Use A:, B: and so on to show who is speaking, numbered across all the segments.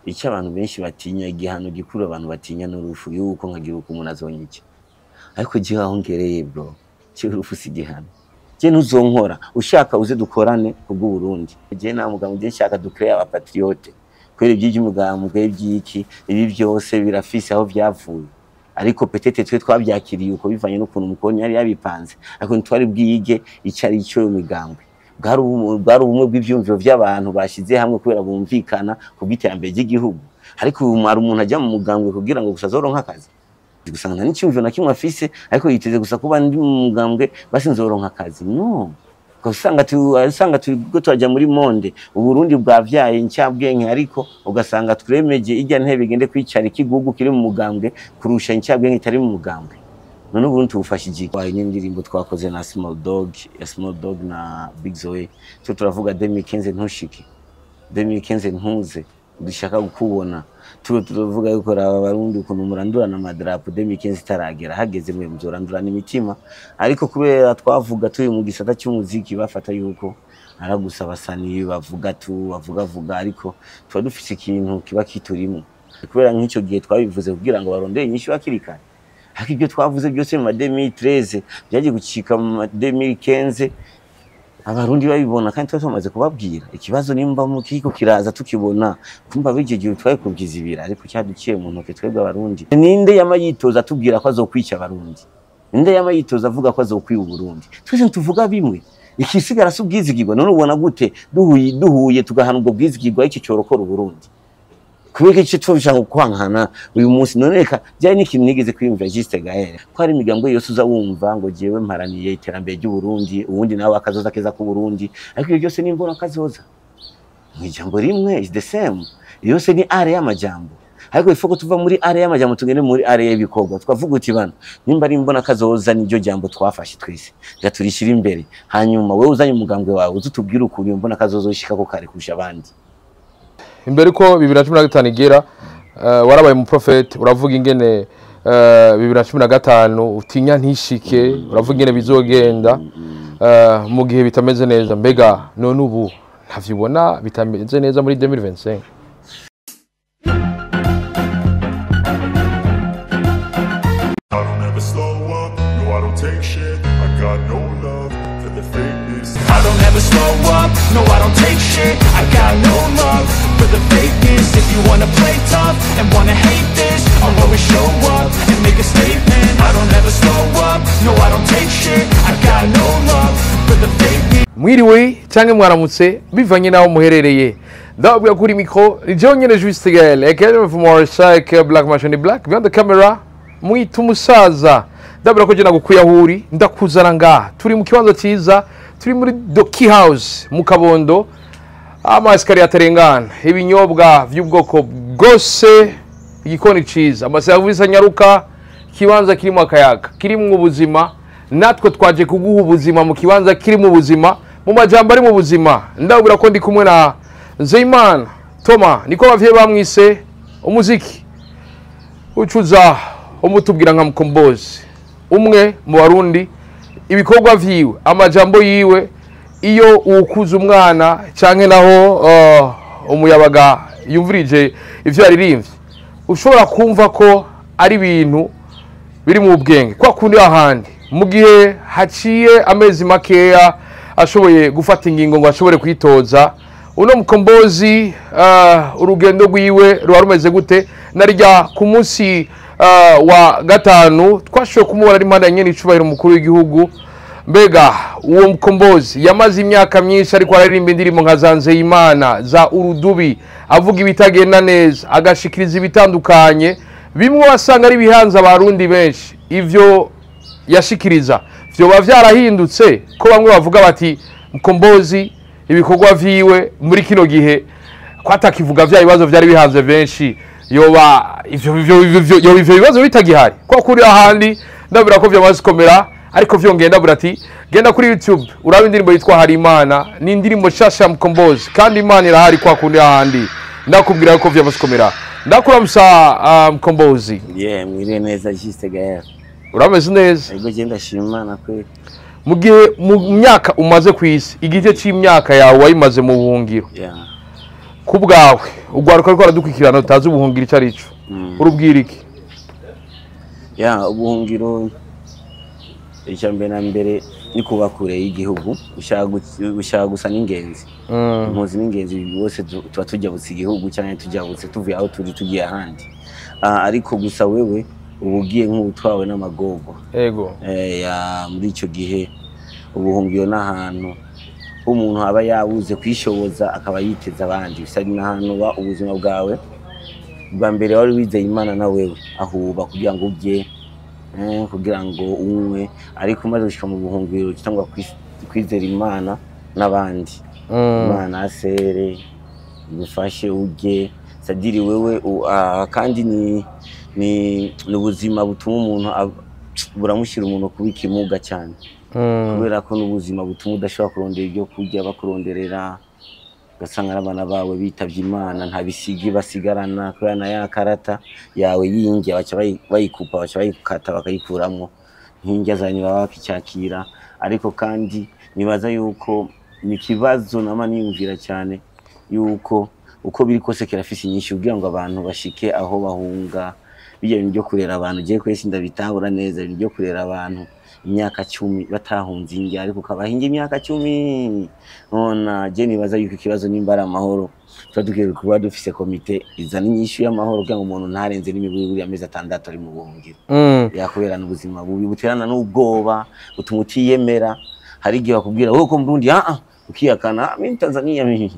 A: Icyo abantu benshi batinya, igihano gikuru abantu batinya n'urufu, yuko nkagira uko umuntu azonyica. Ariko jewe aho ngereye bro, jewe urupfu si igihano. Je ntuzonkora, ushaka uze dukorane kubw'Uburundi. Je nta mugabo, je nshaka dukreye abapatriote. Kubera iby'umugambwe by'iki, ibi byose birafise aho vyavuye. Ariko peut-être twe twabyakiriye uko bivanye n'ukuntu umukoroni yari yabipanze. Ariko ntitwari bwige icyo ari cyo migambwe. Bwari ubumwe bw'ivyumviro by'abantu bashize hamwe kubera bumvikana kubw'iterambere ry'igihugu. Ariko ubu hari umuntu ajya mu mugambwe kugira ngo gusa azoronke akazi. Gusanga nta n'icyumviro na kimwe afise, ariko yiteze gusa kuba ndi mu mugambwe basi nzoronka akazi. No. Usanga turiko turajya muri monde, Uburundi bwavyaye incabwenge, ariko ugasanga twemeje ijya ntebe igende kwicara ikigugu kiri mu mugambwe kurusha incabwenge itari mu mugambwe. None Uburundi tubufashije iki? Indirimbo twakoze na Small Dog, ya Small Dog na Big Zoe, cyo turavuga 2015 ntushike, 2015 ntuze, dushaka gukubona. Turavuga yuko aba Barundi ukuntu murandurana amadarapo 2015 itaragera, hageze mwe muzorandurana imitima. Ariko kubera twavuga turi mu gisata cy'umuziki, bafata yuko aragusa abasani bavuga tu bavuga vuga, ariko tuba dufise ikintu kiba kiturimo. Kubera nk'icyo gihe twabivuze kugira ngo barondere inyishu hakiri kare. Ariko ibyo twavuze byose mu 2013 byagiye gucika mu 2015, Abarundi babibona kandi twari tumaze kubabwira ikibazo. Nimba mu kiko kiraza tukibona kumva b'icyo gihe twari kubyizibira, ariko cyaduciye mu ntoke twebwe Abarundi. Ninde yama yitoza atubwira ko azokwica Abarundi? Ninde yama yitoza avuga ko azokwiba Uburundi? Twese tuvuga bimwe, ikisigara si ubwizigirwa. None ubona gute duhuye tugahana ubwo bwizigirwa, iki cyorokora Uburundi? Kubera iki tubishaka kwankana uyu munsi? None reka byari n'ikintu nigeze kwiyumvira Juste Gaël, ko hari imigambo yose uza wumva ngo jewe mparaniye iterambere ry'u Burundi, uwundi nawe akazoza keza ku Burundi, ariko ibyo byose nimbona kazoza mu ijambo rimwe is the same, yose ni are y'amajambo. Ariko ifoko tuva muri are y'amajambo tugende muri are y'ibikorwa, twavuga uti bana nimba ari imbona kazoza niryo jambo twafashe twese, reka turishira imbere, hanyuma wewe uzanye umugambwe wawe uzutubwire ukuntu iyo mbona kazoza ushika ko kare kurusha abandi.
B: Imbere ko 2015 igera, warabaye mu prophet, uravuga ingene 2015 utinya ntishike, uravuga ingene bizogenda mu gihe bitameze neza. Mbega none ubu ntavyibona bitameze neza muri 2025?
C: I don't ever slow up, no I don't take shit. I got no love for the fakeness.
D: I don't ever slow up, no I don't take shit. I got no love for the fakeness. If you wanna play tough and wanna hate this, I'll always show up and make a statement. I don't ever slow up, no I don't take shit. I got no love for the fakeness.
B: Mwiriwe canke mwaramutse bivanye naho muherereye. Ndababwira kuri micro ni jewe nyene Juste Gaël, aka from Warsack Black Machine Black behind the camera mwita umusaza. Ndabura ko je nagukuye aho uri ndakuzana ngaha. Turi mu kibanza ciza, turi muri Doki House mu Kabondo, amasikari atarengana, ibinyobwa vy'ubwoko bwose, igikoni ciza, amaserivisi anyaruka, ikibanza kirimo akayaga, kirimo ubuzima. Natwe twaje kuguha ubuzima mu kibanza kirimo ubuzima, mu majambo ari mu buzima. Ndabura ko ndi kumwe na Nzeyimana Thomas, niko abavyeyi bamwise umuziki ucuza umutubwira nka Mkombozi, umwe mu Barundi. Ibikorwa vyiwe, amajambo yiwe, iyo ukuza umwana canke naho umuyabaga yumvirije ivyo yaririmbye, ushobora kumva ko ari ibintu biri mu bwenge kwa kundi ahandi. Mu gihe haciye amezi makeya ashoboye gufata ingingo ngo ashobore kwitoza, uno Mkombozi urugendo rwiwe ruba rumeze gute? Narijya ku munsi wa gatanu twashoboye kumubona ari impande ya nyene icubahiro umukuru w'igihugu. Mbega uwo Mkombozi yamaze imyaka myinshi ariko araririmba indirimbo nka za Nzeyimana, za Urudubi, avuga ibitagenda neza, agashikiriza ibitandukanye, bimwe wasanga ari bihanze Abarundi benshi. Ivyo yashikiriza vyoba vyarahindutse, ko bamwe bavuga bati Mkombozi ibikorwa vyiwe muri kino gihe ko atakivuga vya bibazo vyari bihanze benshi, yoba ivyo bibazo bitagihari. Ko kuri ahandi ndabura ko vyamaze komera, ariko vyongeye ndabura ati genda kuri YouTube urabe indirimbo yitwa Harimana, ni indirimbo nshasha ya Mkombozi, kandi Imana irahari kwa kundi ahandi. Ndakubwira ko vyamaze komera. Ndakuramusa Mkombozi.
A: Yeah, mwiriwe neza Juste Gaël.
B: Urameze neza?
A: Ego je ndashima Imana kweli.
B: Mu gihe mu myaka umaze ku isi, igice c'imyaka yawe wayimaze mu buhungiro. Ku bwawe, ugwaruka rwo aradukurikirana utazi ubuhungiro icyo ari cyo, urubwira iki?
A: Ya, ubuhungiro, icya mbere na mbere ni kuba kure y'igihugu, ushaka gusa n'ingenzi. Impunzi n'ingenzi bose tuba tujabutse igihugu cyangwa tujabutse tuvuye aho turi tugiye ahandi. Ariko gusa wewe uba ugiye nk'utwawe n'amagorwa. Ya, muri icyo gihe ubuhungiro n'ahantu umuntu aba yabuze kwishoboza, akaba yiteza abandi. Bisa n'ahantu uba ubuzima bwawe bwa mbere wari wizeye Imana na wewe ahuba kugira ngo urye, kugira ngo unywe, ariko umaze gushika mu buhungiro cyangwa kwizera Imana n'abandi. Imana asere igufashe urye, sadiri wewe kandi ni ubuzima butuma umuntu buramushyira umuntu kuba ikimuga cyane. Kubera ko n'ubuzima butuma udashobora kurondera ibyo kurya, bakuronderera, ugasanga n'abana bawe bitavye Imana, nta bisigi basigarana, kubera na ya karata yawe y'indya baca bayikupa, baca bayikata bakayikuramwo, nk'indya zanyu baba bakicyakira. Ariko kandi nibaza yuko ni ikibazo nama niyumvira cyane yuko uko biri kose kirafise inyishu kugira ngo abantu bashike aho bahunga. Bijya bintu byo kurera abantu, jewe kwese ndabitahura neza, ibintu byo kurera abantu imyaka 10 batahunze indya, ariko ukabaha indya imyaka 10. Nona je nibaza yuko ikibazo nimba ari amahoro, tuba dukwiye kuba dufise komite izana inyishu y'amahoro kugira ngo umuntu ntarenze n'imiburiburi amezi 6 ari mu buhungiro. Yakuberana ubuzima bubi buterana n'ubwoba butuma utiyemera. Hari igihe bakubwira wowe ko Murundi, ukihakana, mimi Tanzania mimi.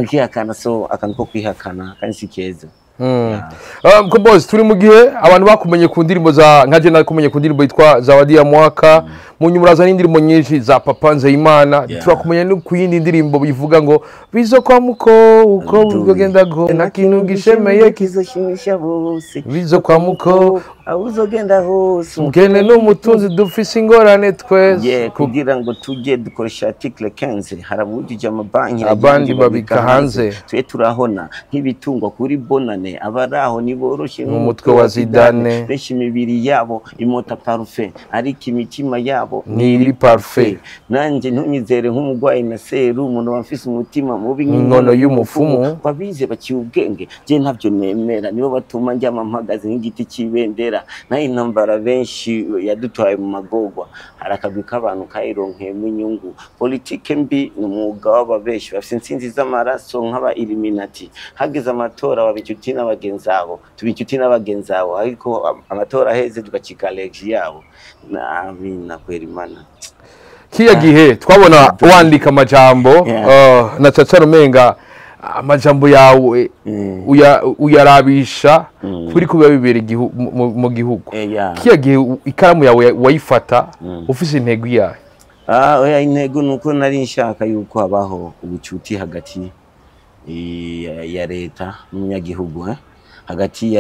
A: Ukihakana, so akantu ko kwihakana kandi si keza.
B: Mkombozi, turi mu gihe abantu bakumenye ku ndirimbo za nka je nakumenye ku ndirimbo yitwa Zawadi ya Mwaka, mu nyuma uraza n'indirimbo nyinshi za Papa Nzeyimana. Turakumenya no ku yindi ndirimbo bivuga ngo bizo kwa muko uko uzogenda go nta kintu gishemeye
A: kizoshimisha bose,
B: bizo kwa muko
A: aho uzogenda hose,
B: umukene n'umutunzi dufise ingorane twese.
A: Kugira ngo tujye dukoresha article 15, harabujije amabanki,
B: abandi babika hanze,
A: twe turahona nk'ibitungwa kuri bonane, abaraho niboroshe
B: nk'umutwe wa Zidane,
A: benshi imibiri yabo imota parufe, ariko imitima yabo
B: ntiri parufe.
A: Nanje ntunyizere nk'umugwayi na seru, umuntu wamfise umutima mubi
B: nk'inkono y'umufumu.
A: Wabize baciye ubwenge, je ntavyo nemera, nibo batuma njyama mpagaze nk'igiti c'ibendera. Nayo intambara benshi yadutwaye mu magorwa, hari akagwi k'abantu kayironkeyemo inyungu. Politike mbi ni umwuga w'ababeshi bafise intsinzi z'amaraso nk'aba Illuminati. Hageze amatora baba inshuti n'abagenzi abo, tuba inshuti n'abagenzi abo, ariko amatora aheze tugacika allergie yabo. Amina kwera Imana.
B: Kiya gihe twabona wandika amajambo, na caca umenga amajambo yawe uyarabisha kuri kuba bibera mu gihugu. Kiya gihe ikaramu yawe wayifata ufise intego yawe?
A: Oya, intego nuko nari nshaka yuko habaho ubucuti hagati ya leta n'umunyagihugu, hagati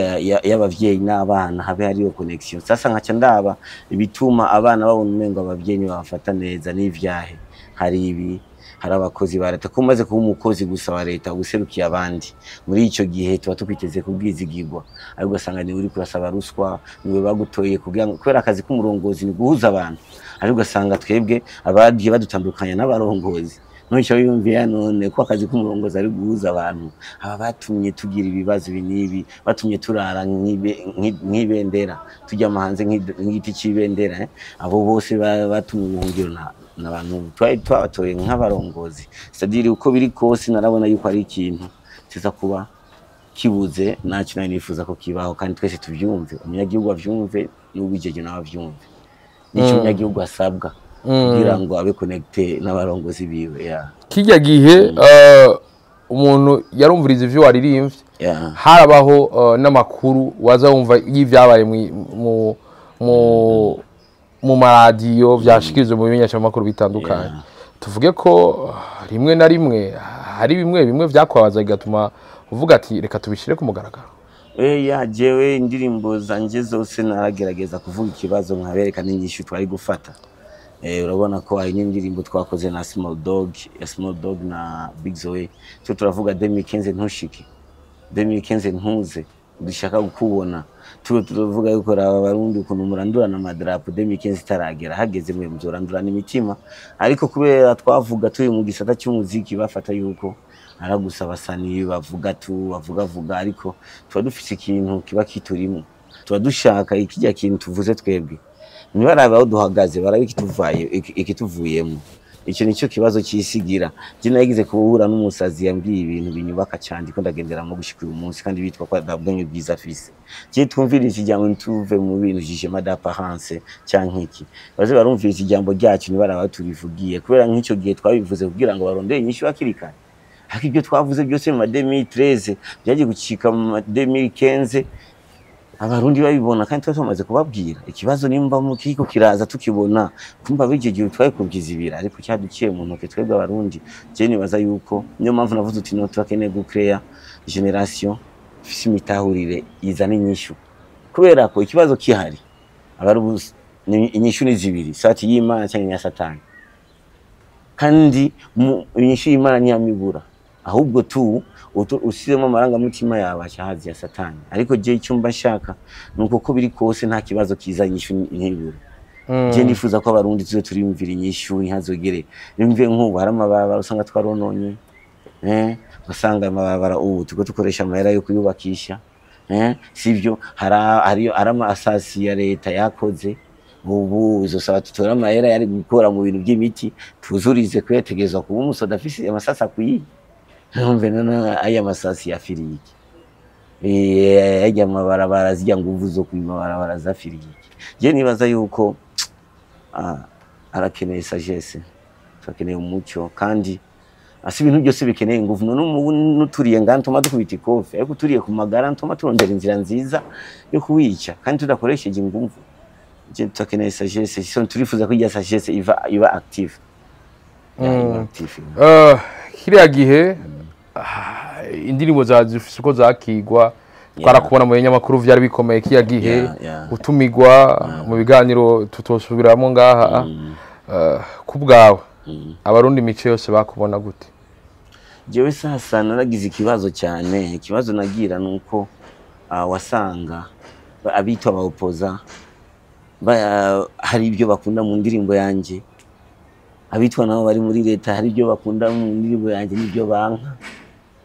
A: y'abavyeyi n'abana, habe hariyo connection. Sasa nkaca ndaba ibituma abana babona umengo abavyeyi babafata neza n'ivyahe. Hari ibi, hari abakozi ba leta, ko umaze kuba umukozi gusa wa leta userukiye abandi, muri ico gihe tuba tukwiteze kubwizigirwa, ariko ugasanga niwe uri kurasaba ruswa, niwe bagutoye kugira ngo, kubera akazi k'umurongozi ni guhuza abantu, ariko ugasanga twebwe abagiye badutandukanya n'abarongozi. Ntuco yumviye none ko akazi k'umurongozi ari guhuza abantu, aba batumye tugira ibibazo ibi n'ibi, batumye turara nk'ibendera, tujya hanze nk'igiti c'ibendera, Abo bose batumye ubuhungiro n'abantu twari twabatoye nk'abarongozi. C'est-à-dire uko biri kose narabona yuko ari ikintu kiza kuba kibuze, naco nari nifuza ko kibaho, kandi twese tuvyumve, umunyagihugu avyumve n'uwijeje nawe avyumve. Nico umunyagihugu asabwa kugira ngo abe connecté n'abarongozi biwe.
B: Kijya gihe umuntu yarumviriza ivyo waririmbye, harabaho n'amakuru waza wumva y'ivyabaye mu maradiyo, vyashikirijwe mu bimenyeshamakuru bitandukanye. Tuvuge ko rimwe na rimwe hari bimwe bimwe vyakwabaza bigatuma uvuga ati reka tubishire ku mugaragaro.
A: Ya, jewe indirimbo zanje zose naragerageza kuvuga ikibazo nkabereka n'inyishu twari gufata. Urabona ko hari n'indirimbo twakoze na Small Dog, ya Small Dog na Big Zoe, cyo turavuga 2015 ntushike, 2015 ntuze, dushaka kukubona. Turavuga yuko raba Barundi ukuntu murandurana amadarapo 2015 itaragera, hageze mwe muzorandurana imitima. Ariko kubera twavuga turi mu gisata cy'umuziki, bafata yuko Aragusa abasani bavuga tu bavuga vuga, ariko tuba dufise ikintu kiba kiturimo, tuba dushaka ikijya kintu tuvuze twebwe. Ntibarabe aho duhagaze, barabe ikituvaye, ikituvuyemo. Icyo nicyo kibazo cyisigira. Je nagize kuhura n'umusazi yambwiye ibintu binyubaka cyane, ko ndagenderamo gushika uyu munsi, kandi bitwa ko adabwenye bwiza afise. Je twumvira ikijambo, ntuve mu bintu jugement d'apparence canke iki, baze barumvira ikijambo ryacu, ntibaraba turivugiye, kubera nk'icyo gihe twabivuze kugira ngo barondere inyishu hakiri kare. Ariko ibyo twavuze byose mu ma 2013 byagiye gucika mu ma 2015, Abarundi babibona, kandi tuba tumaze kubabwira ikibazo. Nimba mu kiko kiraza tukibona, kumva b'icyo gihe twari kubwizibira, ariko cyaduciye mu ntoke twebwe Abarundi. Je nibaza yuko niyo mpamvu navuze uti no turakeneye gucrea génération ifise imitahurire izana inyishu, kubera ko ikibazo kihari aba inyishu ni zibiri: sati y'Imana cyangwa iya Satani. Kandi inyishu y'Imana ntiyamibura, ahubwo tu usizemo amarangamutima yawe aca ya Satani. Ariko je icyo mba nshaka ni uko ko biri kose nta kibazo kiza inyishu ntibure. Je nifuza ko Abarundi tuze turiyumvira inyishu, ntihazogere nimve nk'ubu hari amabarabara usanga twarononye, ugasanga amabarabara ubu turiko dukoresha amahera yo kuyubakisha, sivyo? Hari amasasi ya leta yakoze ubu, izosaba tutore amahera yari gukora mu bintu by'imiti tuzurize, kuyategerezwa kuba umusoda afise amasasi akwiye. Numve none aya masasi yafiriye iki? Aya mabarabara, zijya nguvu zo kumabarabara zafiriye iki? Je nibaza yuko arakeneye sagesse, turakeneye umucyo, kandi asi ibintu byose bikeneye ingufu. None ubu nuturiye ngana ntuma dukubita ikofe, ariko turiye ku magara ntuma turondera inzira nziza yo kuwica kandi tudakoresheje ingufu. Je turakeneye sagesse, so turifuza ko irya sagesse iva iba active. Yeah, iba active.
B: Kiriya gihe indirimbo zawe zifise uko zakigwa, twarakubona mu binyamakuru, vyari bikomeye kiriya gihe, utumigwa mu biganiro tutosubiramo ngaha. Ku bwawe, Abarundi imico yose bakubona gute?
A: Jewe sasa naragize ikibazo cyane. Ikibazo nagira nuko wasanga abitwa abaopoza hari ibyo bakunda mu ndirimbo yanjye, abitwa nabo bari muri leta hari ibyo bakunda mu ndirimbo yanjye n'ibyo banka,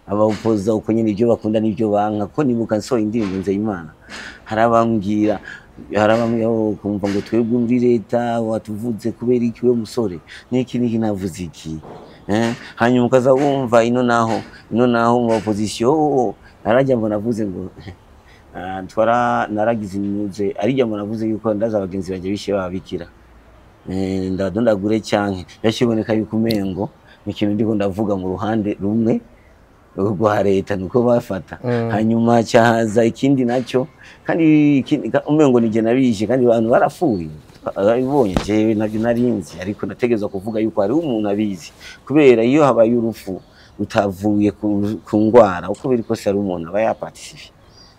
A: abaopoza uko nyine ibyo bakunda n'ibyo banka. Ko nibuka nsohoye indirimbo Nzeyimana, hari abambwira "Oh, kumva ngo twebwe muri leta watuvuze kubera iki, we musore niki niki, navuze iki?" Hanyuma ukaza wumva ino naho mu opposition, oh, narajya mbona navuze ngo twara naragize inyuze arijya mbona navuze yuko ndaza abagenzi banje bishe babikira, ndabadondagure canke yashiboneka yuko umengo ni ikintu ndiko ndavuga mu ruhande rumwe rwa leta, nuko bafata. Hanyuma cyahaza ikindi nacyo kandi umengo nije nabishe, kandi abantu barapfuye babibonye. Jewe nabyo narinzi, ariko nategerezwa kuvuga yuko hariho umuntu abizi, kubera iyo habaye urupfu rutavuye ku ngwara, uko biri kose hari umuntu aba yaparticipe.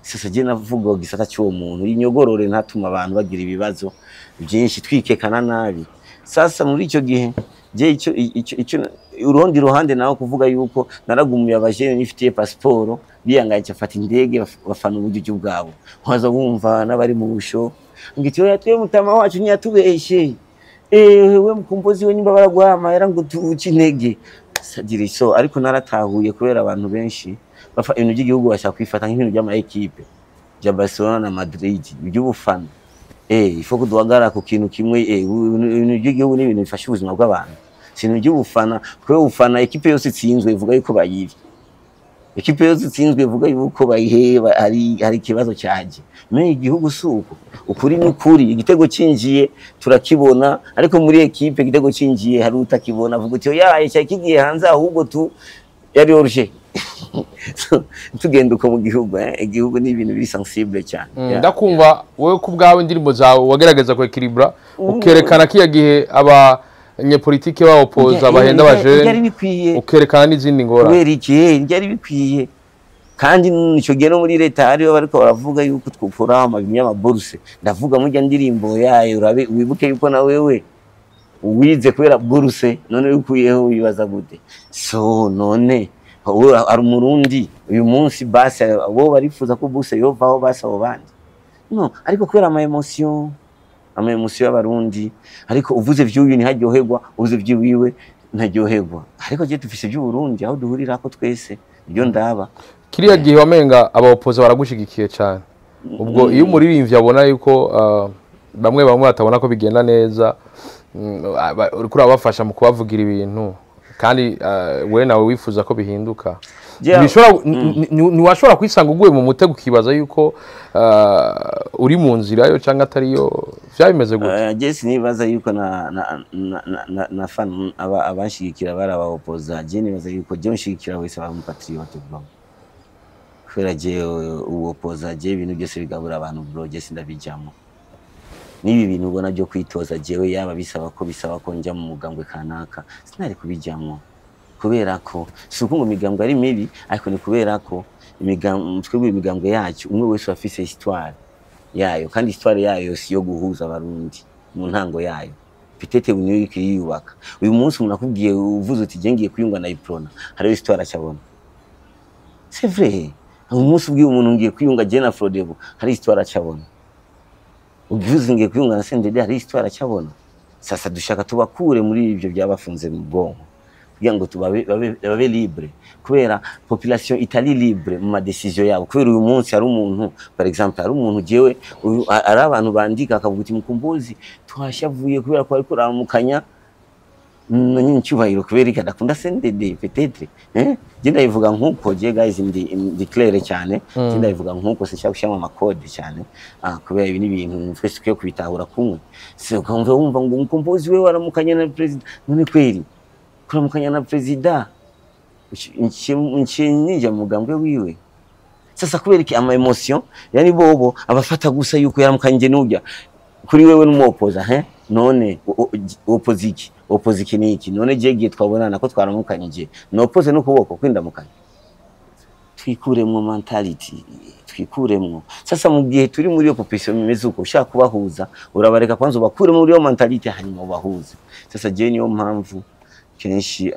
A: Sasa je navuga gisata cy'uwo muntu inyogorore, ntatuma abantu bagira ibibazo byinshi twikekana nabi. Sasa muri icyo gihe je icyo urundi ruhande naho kuvuga yuko naragumuye abajene nifitiye pasiporo biyangaye, cyafata indege bafana uburyo bwabo, waza wumva n'abari mu busho ngiti oya, twe mutama wacu ntiyatubeshe, we mukombozi we, nimba baraguha amahera ngo tuce intege sadiri. So ariko naratahuye, kubera abantu benshi bafa ibintu by'igihugu bashaka kwifata nk'ibintu by'ama équipe bya Barcelona na Madrid by'ubufana. Ifo kuduhagara ku kintu kimwe. Ibintu by'igihugu ni ibintu bifasha ubuzima bw'abantu, si ibintu by'ubufana, kubera ubufana équipe yose itsinzwe ivuga yuko bayivye, équipe yose itsinzwe ivuga yuko bayiheba, hari ikibazo cyaje. Mais igihugu si uko, ukuri ni ukuri. Igitego cinjiye turakibona, ariko muri équipe igitego cinjiye hari utakibona, avuga uti yaye cyari kigiye hanze, ahubwo tu yari yoroshe. So, tugenda uko mu gihugu, igihugu ni ibintu biri sensible cyane. Yeah.
B: Ndakumva wowe ku bwawe indirimbo zawe wagerageza kwekiribura, ukerekana kiya gihe abanyepolitike bawopoza bahenda
A: Byari
B: abajene,
A: bikwiye.
B: ukerekana n'izindi ngorane.
A: Kubera iki? Byari bikwiye, kandi icyo gihe no muri leta hariyo bariko baravuga yuko twukora amabimya y'amaburse. Ndavuga mujya ndirimbo yayo, urabe wibuke yuko na wewe wize kubera buruse, none ukuyeho wibaza gute? So none wowe ari Umurundi uyu munsi, basi bo barifuza ko buruse yovaho, basi abo bandi no, ariko kubera ama émotion y'Abarundi, ariko uvuze vy'uyu ntiharyoherwa, uvuze vy'iwiwe. Ntaryoherwa, ariko je dufise iby'Uburundi aho duhurirako twese, nibyo ndaba.
B: Kiriya gihe wamenga aba opposants baragushigikiye cyane. Ubwo iyo umuririmbyi abona yuko bamwe bamwe batabona ko bigenda neza, uriko urabafasha mu kubavugira ibintu, kandi we nawe wifuza ko bihinduka, ntiwashobora kwisanga uguye mu mutego, ukibaza yuko uri mu nzira yo cyangwa atariyo? Vyaba bimeze gute?
A: Je sinibaza yuko na fan abanshigikira bari aba opposants. Je nibaza yuko je nshigikira wese aba patriote, bro, kubera je uwo opposant, je ibintu byose bigabura abantu, bro, je sindabijamo. N'ibi bintu ubona byo kwitoza, jewe yaba bisaba ko njya mu mugambwe kanaka, sinari kubijamwo, kubera ko si uko ngo imigambwe ari mibi, ariko ni kubera ko twebwe imigambwe yacu, umwe wese afise histoire yayo, kandi histoire yayo si yo guhuza Abarundi mu ntango yayo. Peut-être niyo iriko iriyubaka uyu munsi. Umuntu akubwiye, uvuze uti je ngiye kwiyunga na Uprona, hariho histoire acabona. C'est vrai, uyu munsi ubwiye umuntu ngiye kwiyunga je na Frodebu, hari histoire acabona. Uvuze ngiye kwiyunga na CNDD, hari histoire acabona. Sasa dushaka tubakure muri ibyo byabafunze mu bwonko kugira ngo tubabe babe libre, kubera population itari libre mu ma décisions yabo. Kubera uyu munsi hari umuntu, par exemple, hari umuntu jewe ari abantu bandika akavuga uti Mukombozi twashavuye kubera ko ariko ramukanya n'icyubahiro, kubera iki adakunda CNDD peut-être. Je ndabivuga nkuko je, guys, ndi clair cyane. Je ndabivuga nkuko sinshaka gushyiramo ama codes cyane, kubera ibi ni ibintu twese tukwiye kubitahura kumwe. Si ukumva wumva ngo Mukombozi we waramukanya na president. None kweri kuramukanya na president nce ninja mu mugambwe wiwe? Sasa kubera iki ama émotions, yani bobo abafata gusa yuko yaramukanye n'ujya kuri wewe n'umu opposant? He none opoza iki? Opoza iki n'iki? None je gihe twabonana ko twaramukanye, nopoze n'ukuboko kwindamukanya? Twikuremwo mentality, twikuremwo. Sasa mu gihe turi muri iyo population imeze uko, ushaka kubahuza, urabareka kwanza ubakure muri iyo mentality, hanyuma ubahuze. Sasa je niyo mpamvu kenshi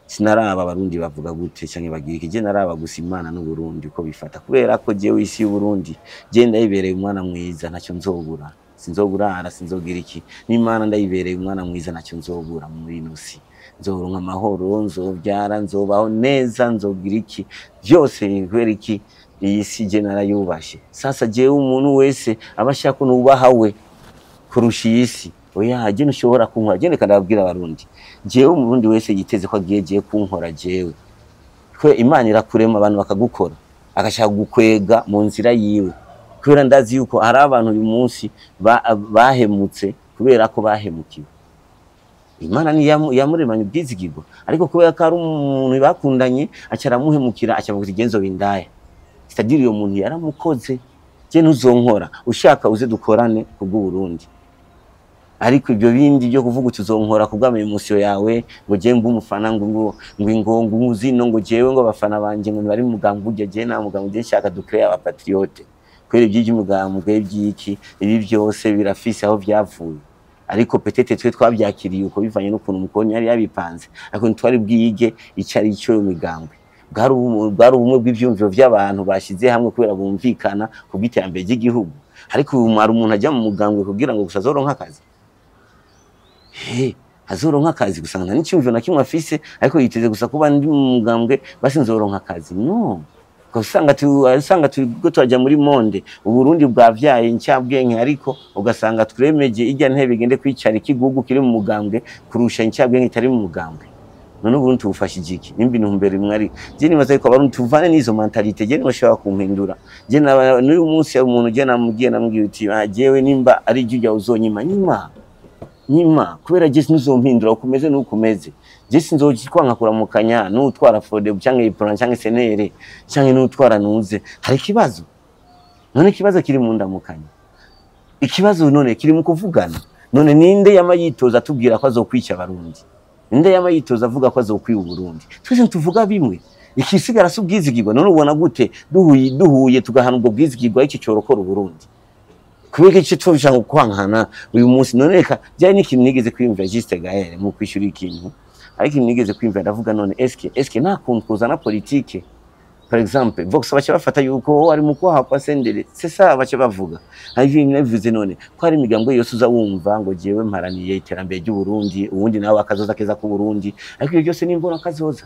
A: sinaraba Abarundi bavuga gute canke bagira iki. Je naraba gusa Imana n'Uburundi uko bifata, kubera ko jewe isi y'Uburundi je ndayibereye umwana mwiza, ntacyo nzobura, sinzoburara, sinzogira iki. N'Imana ndayibereye umwana mwiza, ntacyo nzobura muri ino si. Nzoronka amahoro, nzobyara, nzobaho neza, nzogira iki byose. Kubera iki? Iyi si je narayubashe. Sasa jewe umuntu wese aba ashaka nubaha we kurusha iyi si, oya, je ntushobora kunkora. Je reka ndababwira Abarundi, jewe Umurundi wese yiteze ko agiye jewe kunkora, jewe ko Imana irakurema abantu bakagukora, agashaka gukwega mu nzira yiwe, kubera ndazi yuko hari abantu uyu munsi bahemutse kubera ko bahemukiwe. Imana ni yamuremanye ubwizigirwa, ariko kubera ko ari umuntu bakundanye, aca aramuhemukira, aca avuga ati genzo bindaya. C'est-à-dire uyo muntu yaramukoze. Je ntuzonkora, ushaka uze dukorane kubw'Uburundi, ariko ibyo bindi byo kuvuga uti uzonkora kubw'ama émotions yawe, ngo je mbe umufana, ngo ingongo zino, ngo jewe ngo abafana banje ngo bari mu mugambwe ujya, je nta mugambwe. Je nshaka ducréer aba patriotes, kubera iby'umugambwe by'iki, ibi byose birafise aho byavuye, ariko peut-être twe twabyakiriye uko bivanye n'ukuntu umukoloni yari yabipanze, ariko ntitwari bwige icyo ari cyo imigambwe. Bwari ubumwe bw'ivyumviro by'abantu bashize hamwe kubera bumvikana ku bw'iterambere ry'igihugu. Ariko ubu hari umuntu ajya mu mugambwe kugira ngo gusa azoronke akazi. He azoronka akazi gusa, nta n'icyumviro na kimwe afise, ariko yiteze gusa kuba ndi mu mugambwe basi nzoronka akazi. No usanga turiko turajya muri monde Uburundi bwavyaye incabwenge, ariko ugasanga twemeje irya ntebe igende kwicara ikigugu kiri mu mugambwe kurusha incabwenge itari mu mugambwe. None Uburundi tubufashije iki nimba intumbero imwe ari? Je nibaza yuko Abarundi tuvane n'izo mentalité. Je ntibashobora kumpindura. Je n'uyu munsi umuntu je namubwiye uti ah, jewe nimba ari ijya ujya uzonyima nyima nyima, kubera je sinuzompindura uko umeze n'uko umeze. Je sinzokwanka kuramukanya n'utwara Frodebu canke Uprona canke CNL canke n'utwara nuze. Hari ikibazo? None ikibazo kiri mu ndamukanya? Ikibazo none kiri mu kuvugana? None ninde yama yitoza atubwira ko azokwica Abarundi? Ninde yama yitoza avuga ko azokwiba Uburundi? Twese tuvuga bimwe, ikisigara si ubwizigirwa. None ubona gute duhuye tugahana ubwo bwizigirwa, iki cyorokora Uburundi? Kubera icyo tubishaka kwankana uyu munsi? None reka byari n'ikintu nigeze kwiyumvira, juste Gaël, mu kwishyura ikintu, ariko ikintu nigeze kwiyumvira, ndavuga none eske nta kuntu kuzana politike? Par exemple, Vox baca bafata yuko ari mu kwaha kwa CNDD, c'est ça baca bavuga. Hari ibintu nabivuze none ko hari imigambwe yose uza wumva ngo jewe mparaniye iterambere ry'u Burundi, uwundi nawe akazoza keza ku Burundi, ariko ibyo byose ni imbona kazoza.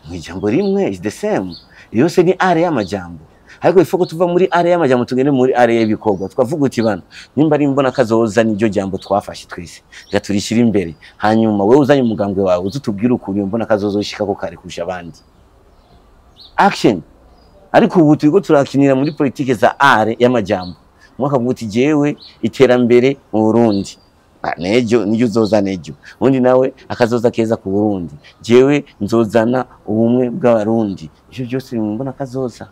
A: Mu ijambo rimwe is the same, yose ni art y'amajambo. Ariko ifoko tuva muri art y'amajambo tugende muri art y'ibikorwa, twavuga uti bana nimba ari imbona kazoza niryo jambo twafashe twese, reka turishire imbere, hanyuma wewe uzanye umugambwe wawe uze utubwire ukuntu iyo mbona kazoza ushikako kare kurusha abandi. Action. Ariko ubu turiko turakinira muri politike za art y'amajambo. Umwaka avuga uti jewe iterambere mu Burundi, nejo niryo uzoza nejo, undi nawe akazoza keza ku Burundi, jewe nzozana ubumwe bw'Abarundi. Ivyo byose biri mu mbona kazoza.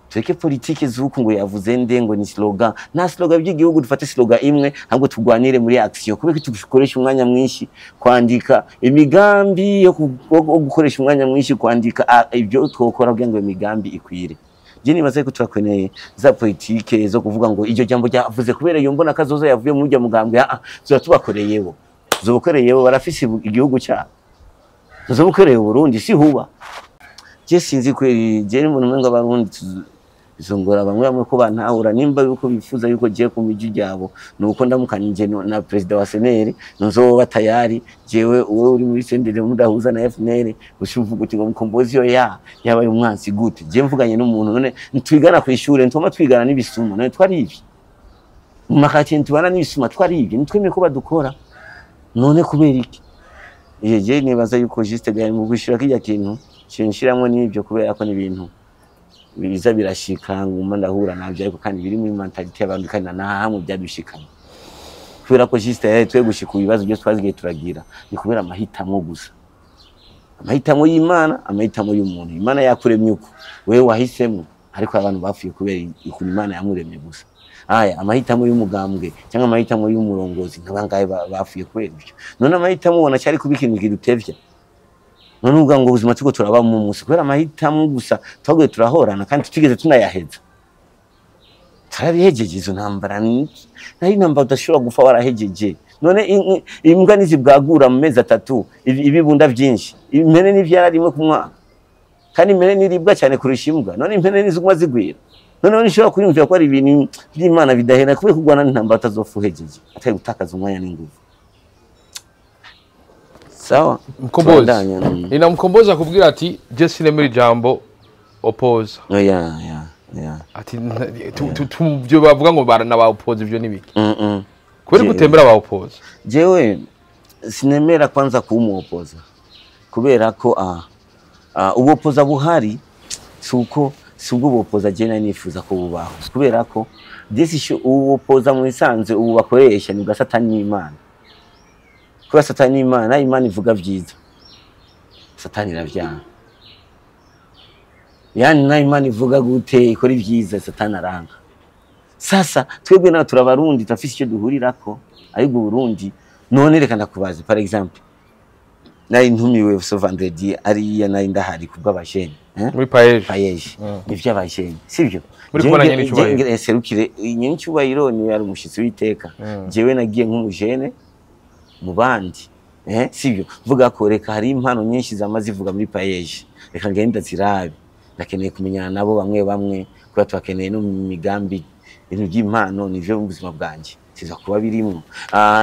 A: Tureke politike z'uku ngo yavuze nde ngo ni slogan, nta slogan by'igihugu, dufate slogan imwe ahubwo turwanire muri action. Kubera ko dukoresha umwanya mwinshi kwandika imigambi yo gukoresha umwanya mwinshi kwandika ibyo twokora kugira ngo imigambi ikwire. Je nibaza ko turakeneye za politike zo kuvuga ngo iryo jambo ryavuze kubera iyo mbona kazoza yavuye muri urya mugambwe, tuba tubakoreyeho, tuzobakoreyeho, barafise igihugu cyabo, tuzobakoreye Burundi si huba. Je sinzi kweri, je ni umuntu umengo Abarundi zongora bamwe bamwe ko bantahura nimba yuko bifuza yuko je ku miji ryabo nuko ndamukanije na president wa CNL nzoba tayari, jewe uwe uri muri CNDD mudahuza na FNL ushuvuga uti ngo Mukombozi yo yabaye umwansi gute? Je mvuganye n'umuntu none ntwigana ku ishure, ntoma twigana n'ibisuma, none twarivye mu makati ntubana n'ibisuma, twarivye nitwemeye ko badukora, none kubera iki? Je nibaza yuko juste gari mu gushira kijya kintu cinshiramwe n'ibyo, kubera ko n'ibintu biza birashika nguma ndahura navyo, ariko kandi biri muri mentality y'abantu kandi na hamwe byadushikana. Kubera ko juste twe gushika ibibazo byose twazigiye turagira ni kubera amahitamo gusa, amahitamo y'Imana, amahitamo y'umuntu. Imana yakuremye uko wewe wahisemo, ariko abantu bapfuye kubera ukuntu Imana yamuremye gusa. Aya amahitamo y'umugambwe cyangwa amahitamo y'umurongozi nkabangaye bapfuye kubera ibyo. None amahitamo ubona cyari kuba ikintu kidutevya. None uvuga ngo ubuzima turiko turaba mu munsi kubera amahitamo gusa twaguye turahorana kandi tutigeze tunayaheza. Tarabihejeje izo ntambara, nari intambara udashobora gupfa warahejeje. None imbwa nizibwagura mu mezi 3 ibibunda byinshi, impene n'ivyara rimwe ku mwaka, kandi impene niribwa cyane kurusha imbwa. None impene niziguma zigwira. None nishobora kwiyumvira ko ari ibintu by'Imana bidahera kubera kurwana n'intambara utazopfa uhejeje, atari gutakaza umwanya n'inguvu. Sawa.
B: Mkombozi. Nina Mkombozi akubwira ati je sinemera ijambo opoza.
A: Yeah.
B: Ati byo bavuga ngo barana ba opoza ivyo nibiki. Kubera gutembera ba opoza.
A: Jewe sinemera kwanza kumuopoza. Kubera ko ubopoza buhari suko subwo bopoza je nari nifuza ko bubaho. Kubera ko disi ubopoza mu bisanzwe ubu bakoresha ni bwa Satani n'Imana. Kuba Satani n'Imana, Imana ivuga vyiza, Satani iravyanga. Yani na Imana ivuga gute ikora ivyiza, Satani aranga. Sasa twebwe nawe turabarundi turafise icyo duhurirako, ariko Burundi none reka ndakubaze. Par exemple, nari ntumiwe so vendredi ariya nari ndahari kubw'abajene
B: muri Paeje
A: nivyo abajene sivyo
B: muri kubona nyene cyubahiro
A: serukire nyene cyubahiro ni yari umushitsi witeka. Jewe nagiye nk'umujene mu bandi sivyo vuga ko reka hari impano nyinshi zamaze zivuga muri Paeje, reka ngenda zirabe, ndakeneye kumenyana nabo bamwe bamwe kuba twakeneye no mu migambi ibintu by'impano nivyo mu buzima bwanje siza kuba birimo.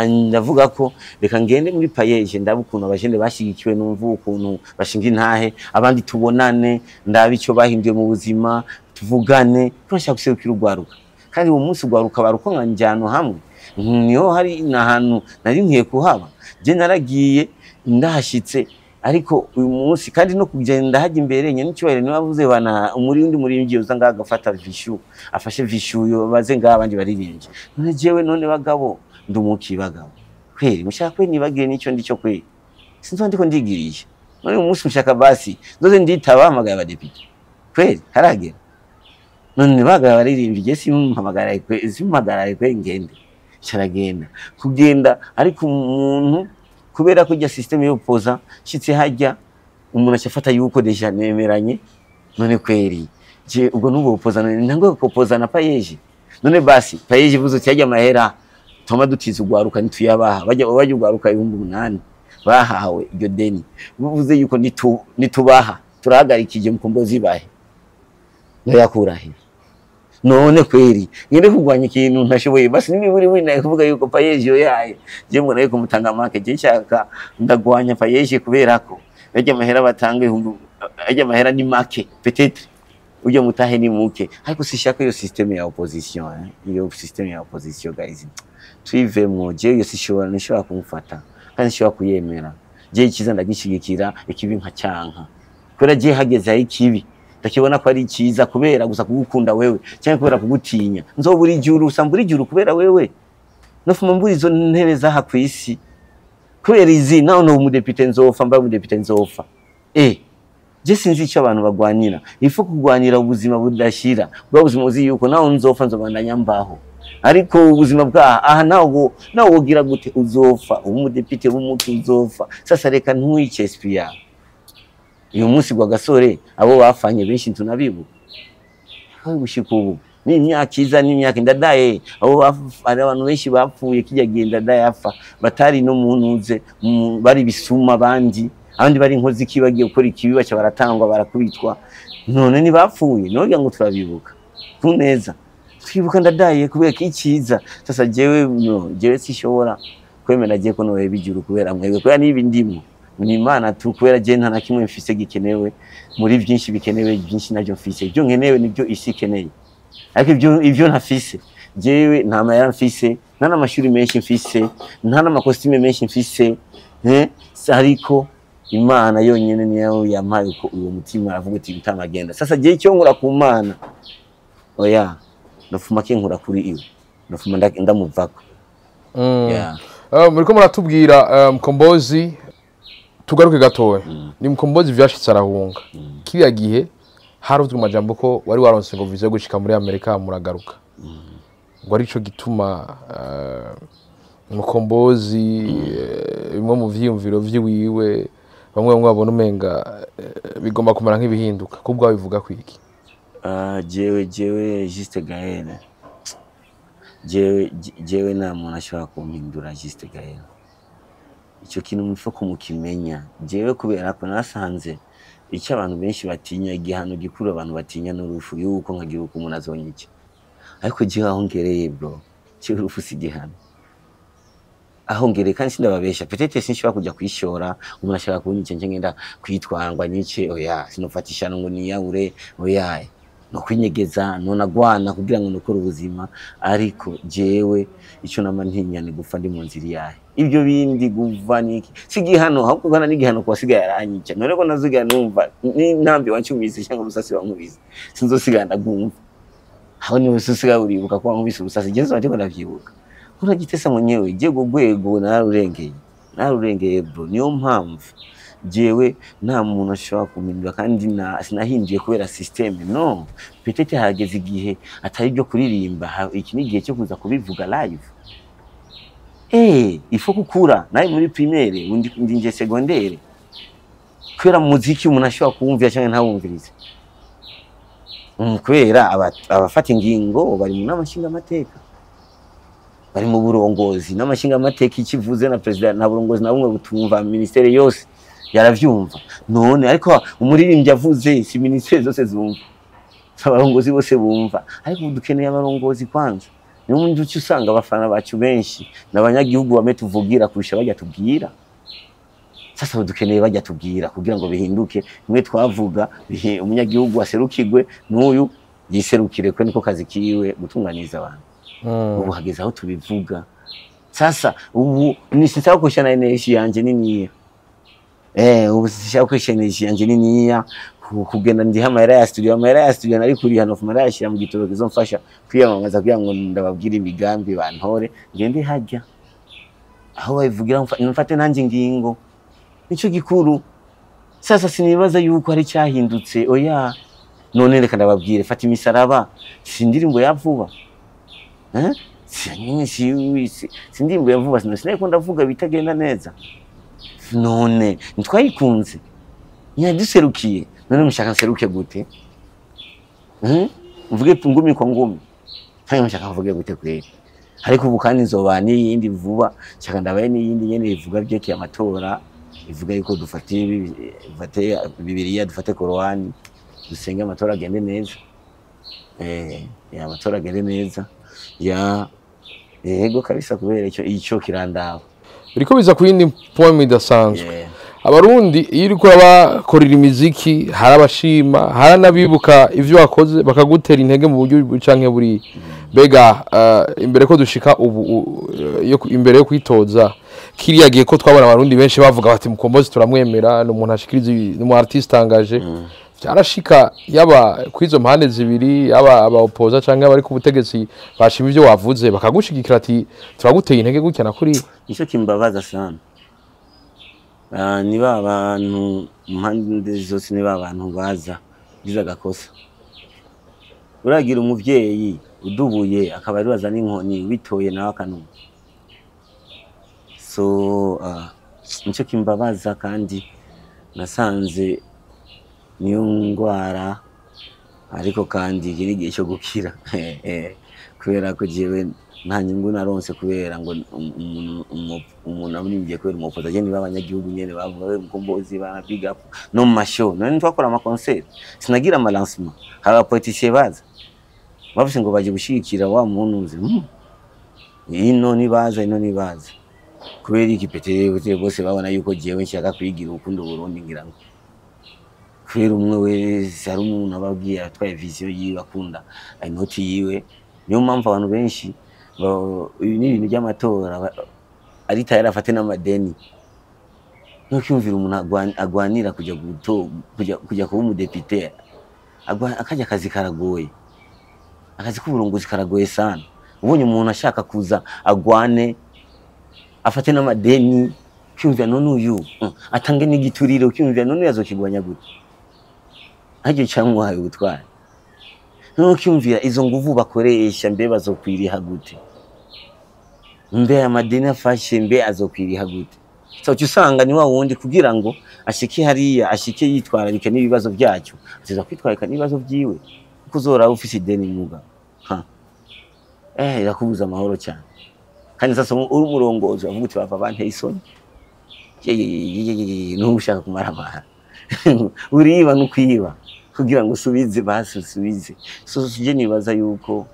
A: Ndavuga ko reka ngende muri Paeje ndabe ukuntu abajene bashigikiwe, numva ukuntu bashinga intahe abandi tubonane, ndabe icyo bahinduye mu buzima, tuvugane, turashaka guserukira urwaruka. Kandi uwo munsi urwaruka baruko nkanjyano hamwe niho hari nahantu nari nkwiye kuhaba. Je naragiye ndahashitse, ariko uyu munsi kandi no kugenda hajya imbere nyene cyubahiro niwe avuze bana umurindi murindi uza ngaha agafata vishu afashe vishu yo baze ngaha abandi baririmbye. None jewe none bagabo ndumuki bagabo kweri mushaka kwe nibagire nico ndico kweri sinzo ndiko ndigiriye. None uyu munsi mushaka basi ndoze nditaba hamagaye abadepite kweri haragera. None bagabo baririmbye je simpamagara kwe simpamagara kwe ngende caragenda kugenda, ariko umuntu kubera ko ijya system yo poza shitse hajya umuntu acafata yuko deja nemeranye. None kweri je ubwo nubo poza ntango ko na Paeje. None basi Paeje buzo cyajya mahera toma dutiza ugwaruka nituyabaha bajya ugwaruka 8,000 bahawe iryo deni buvuze yuko nitubaha Turahagarikije Mkombozi bahe noyakurahe none kweri ngende kugwanya ikintu ntashoboye. Basi niba uri wina kuvuga yuko PAEEJ yaye je mbona yuko mutanga make, je nshaka ndagwanya PAEEJ kubera ko ajya amahera batanga ihumbi, ajya amahera ni make, peut-être ujya mutahe ni muke, ariko sishaka iyo système ya opposition, eh? Iyo système ya opposition, guys, twivemwo. Je iyo sishobora, nishobora kumufata kandi nshobora kuyemera. Je ikiza ndagishigikira, ikibi nka cyanka, kubera je hageze aho ikibi ndakibona ko ari cyiza kubera gusa kugukunda wewe cyangwa kubera kugutinya, nzobura ijuru, usambura ijuru kubera wewe, nofuma mbura izo ntebe zaha ku isi kubera izi. Naho no umudepite nzofa, mbaye umudepite nzofa. Je sinzi icyo abantu bagwanira. Ifo kugwanira ubuzima budashira, bwa buzima uzi yuko naho nzofa nzobandanya mbaho, ariko ubuzima bwa aha nawo wogira gute? Uzofa umudepite w'umutu, uzofa. Sasa reka ntuyice esprit yawe. Uyu munsi gwa gasore abo bafanye benshi tunabibuka aho gushika ubu ni imyaka iza n'imyaka ndadaye abo hari abantu benshi bapfuye kijya gihe Ndadaye apfa, batari no mu ntuze, bari bisuma, abandi bari inkozi ikibi, bagiye gukora ikibi baca baratangwa, barakubitwa. None ntibapfuye nogira ngo turabibuka ku neza, twibuka Ndadaye kubera ko icyiza. Sasa jewe no jewe sishobora kwemera je ko noheba ijuru kubera mwebwe, kubera niba ndimo ni Imana tu, kubera je nta na kimwe mfise gikenewe. Muri byinshi bikenewe, byinshi nabyo mfise, ibyo nkenewe nibyo isi ikeneye, ariko ibyo ntafise jewe, nta mahera mfise, nta n'amashuri menshi mfise, nta n'amakositime menshi mfise, ariko Imana yonyene niyo yampaye uko uwo mutima aravuga uti utamagenda. Sasa je icyo nkura ku Mana, oya, nofuma kinkura kuri iwe, nofuma ndamuvako. Yeah.
B: Muriko muratubwira Mkombozi, tugaruke gatoya. Ni Mkombozi vyashitse arahunga. Kiriya gihe haruzwe amajambo ko wari waronse ngo visa yo gushika muri Amerika, muragaruka, ngo arico gituma Mkombozi bimwe mu vyiyumviro vyiwiwe bamwe babona umenga bigomba kumera nk'ibihinduka. Kubwa bivuga kwiki?
A: Ah, jewe Juste Gaël, jewe nta muntu ashobora kumpindura. Juste Gaël, icyo kintu mupfa kumukimenya. Jewe kubera ko nasanze icyo abantu benshi batinya, igihano gikuru abantu batinya n'urupfu, yuko nkagira uko umuntu azonyica, ariko jewe aho ngereye, bro, jewe urupfu si igihano aho ngereye. Kandi sindababesha, peut-être sinshobora kujya kwishora umuntu ashaka kunyica nje ngenda kwitwara ngo anyice, oya. Sinofata ishano ngo niyahure, oya, no kwinyegeza nonagwana kugira ngo nukore ubuzima. Ariko jewe icyo nama ntinya ni gupfa ndi mu nzira iyahe. Ibyo bindi guva niki si igihano, ahubwo gana n'igihano ku wasigaye aranyica. None ko nazigaye numva n'intambi wancumise cyangwa umusasi wankubise, sinzosigara ndagumva aho niwe usigaye uribuka ko wankubise urusasi. Jewe nzoba ndiko ndavyibuka uragitesa mwenyewe. Je urwo rwego nararurengeye, nararurengeye, bro. Niyo mpamvu jewe nta muntu ashobora kumpindura, kandi sinahinduye kubera système, no. Peut-être hageze igihe atari ibyo kuririmba, iki ni igihe cyo kuza kubivuga live. Il faut gukura nawe muri primaire undi ndinje secondaire, kubera mu muziki umuntu ashobora kuwumvira cyangwa ntawumvirize. Kubera abafata ingingo bari mu nama nshingamateka, bari mu burongozi n'amashingamateka, ikivuze na president, nta burongozi na bumwe butumva, ministere yose yaravyumva. None ariko umuririmbyi avuze, si ministere zose zumva, si abarongozi bose bumva. Ariko ubu dukeneye abarongozi kwanza. Niyo mpamvu uca usanga abafana bacu benshi n'abanyagihugu bame tuvugira kurusha bajya tubwira. Sasa ubu dukeneye bajya tubwira kugira ngo bihinduke. Bimwe twavuga umunyagihugu aserukirwe n'uyu yiserukire, ko niko kazi kiwe gutunganiza abantu. Ubu hageze aho tubivuga. Sasa ubu ni sinsaba gukoresha na energy yanje niniya, ubu sinshaka gukoresha energy yanje niniya kugenda ndiha amahera ya studio. Amahera ya studio nari kuriha, no yashyira mu gitoro kizomfasha kwiyamamaza kugira ngo ndababwire imigambi, bantore ngende hajya aho babivugira, mfate nanjye ingingo, nico gikuru. Sasa sinibaza yuko hari cyahindutse, oya. None reka ndababwire, fata imisaraba si indirimbo ya vuba, eh? Si indirimbo ya vuba, sinariko ndavuga bitagenda neza. None ntitwayikunze, ntiyaduserukiye. None mushaka nseruke gute? Mvuge ngumi kwa ngumi kandi mushaka mvuge gute kweri? Ariko ubu kandi nzoba n'iyindi vuba, nshaka ndabaye n'iyindi nyene ivuga vyerekeye amatora. Ivuga yuko dufate dufate Bibiliya, dufate Korowani, dusenge, amatora agende neza. Ya, amatora agende neza, ya, yego kabisa, kubera ico kirandaba.
B: Biriko biza ku yindi point idasanzwe. Abarundi iyo uriko urabakorera imiziki, hari abashima, hari n'abibuka ivyo wakoze bakagutera intege mu buryo canke buriya. Mbega imbere ko dushika ubu imbere yo kwitoza kiriya gihe, ko twabona Abarundi benshi bavuga bati: "Mukombozi turamwemera, ni umuntu ashikiriza, ni umu artiste engagé." Byarashika yaba kwizo mpande zibiri, yaba abaopoza canke abari ku butegetsi, bashima ivyo wavuze bakagushigikira ati: "Turaguteye intege gutya na kuriya"?
A: Nicyo kimbabaza sana. Ni ba bantu mu mpande zose, ni ba bantu baza gize agakosa. Uragira umuvyeyi udubuye akaba ari baza n'inkoni witoye nawe akanuma. So nicyo kimbabaza, kandi nasanze niyo ngwara, ariko kandi iki ni igihe cyo gukira. Kubera ko jewe nta nyungu naronse kubera ngo umuntu amurimbye kubera umupoza. Je niba abanyagihugu nyene bavuga: "We Mukombozi, ba big up." No mu ma show none twakora ama concert, sinagira ama lancement, hari aba politiciens baza bavuze ngo baje gushigikira wa muntu nzi. Ino nibaza, ino nibaza kubera iki? Peut-être bose babona yuko jewe nshaka kwigira ukunda Burundi, ngira ngo kubera umwe wese hari umuntu ababwiye atwaye vision yiwe, akunda inoti yiwe. Niyo mpamvu abantu benshi ibi ni ibintu by'amatora, ari tayari afate n'amadeni. Ntucyumvira umuntu agwanira kujya kuba umudepite, akajya akazi karagoye, akazi k'uburongozi karagoye sana. Ubonye umuntu ashaka kuza agwane, afate n'amadeni, cyumvira none uyu atange n'igituriro, cyumvira none uyu azokigwanya gute? Aricyo cyamuhaye ubutwari. Ntucyumvira izo nguvu bakoresha, mbe bazokwiriha gute? Mbe amadeni afashe, mbe azokwiriha gute? So uca usanga ni wa wundi kugira ngo ashike hariya, ashike yitwararike n'ibibazo byacyo, ateza kwitwararika n'ibibazo byiwe, kuko uzora ufise ideni muga ha irakubuza amahoro cyane. Kandi sasa uri umurongozi, avuga uti: "Bava banteye isoni." N'ubu ushaka kumara amahara, uriba no kwiba kugira ngo usubize, basi usubize. So je nibaza yuko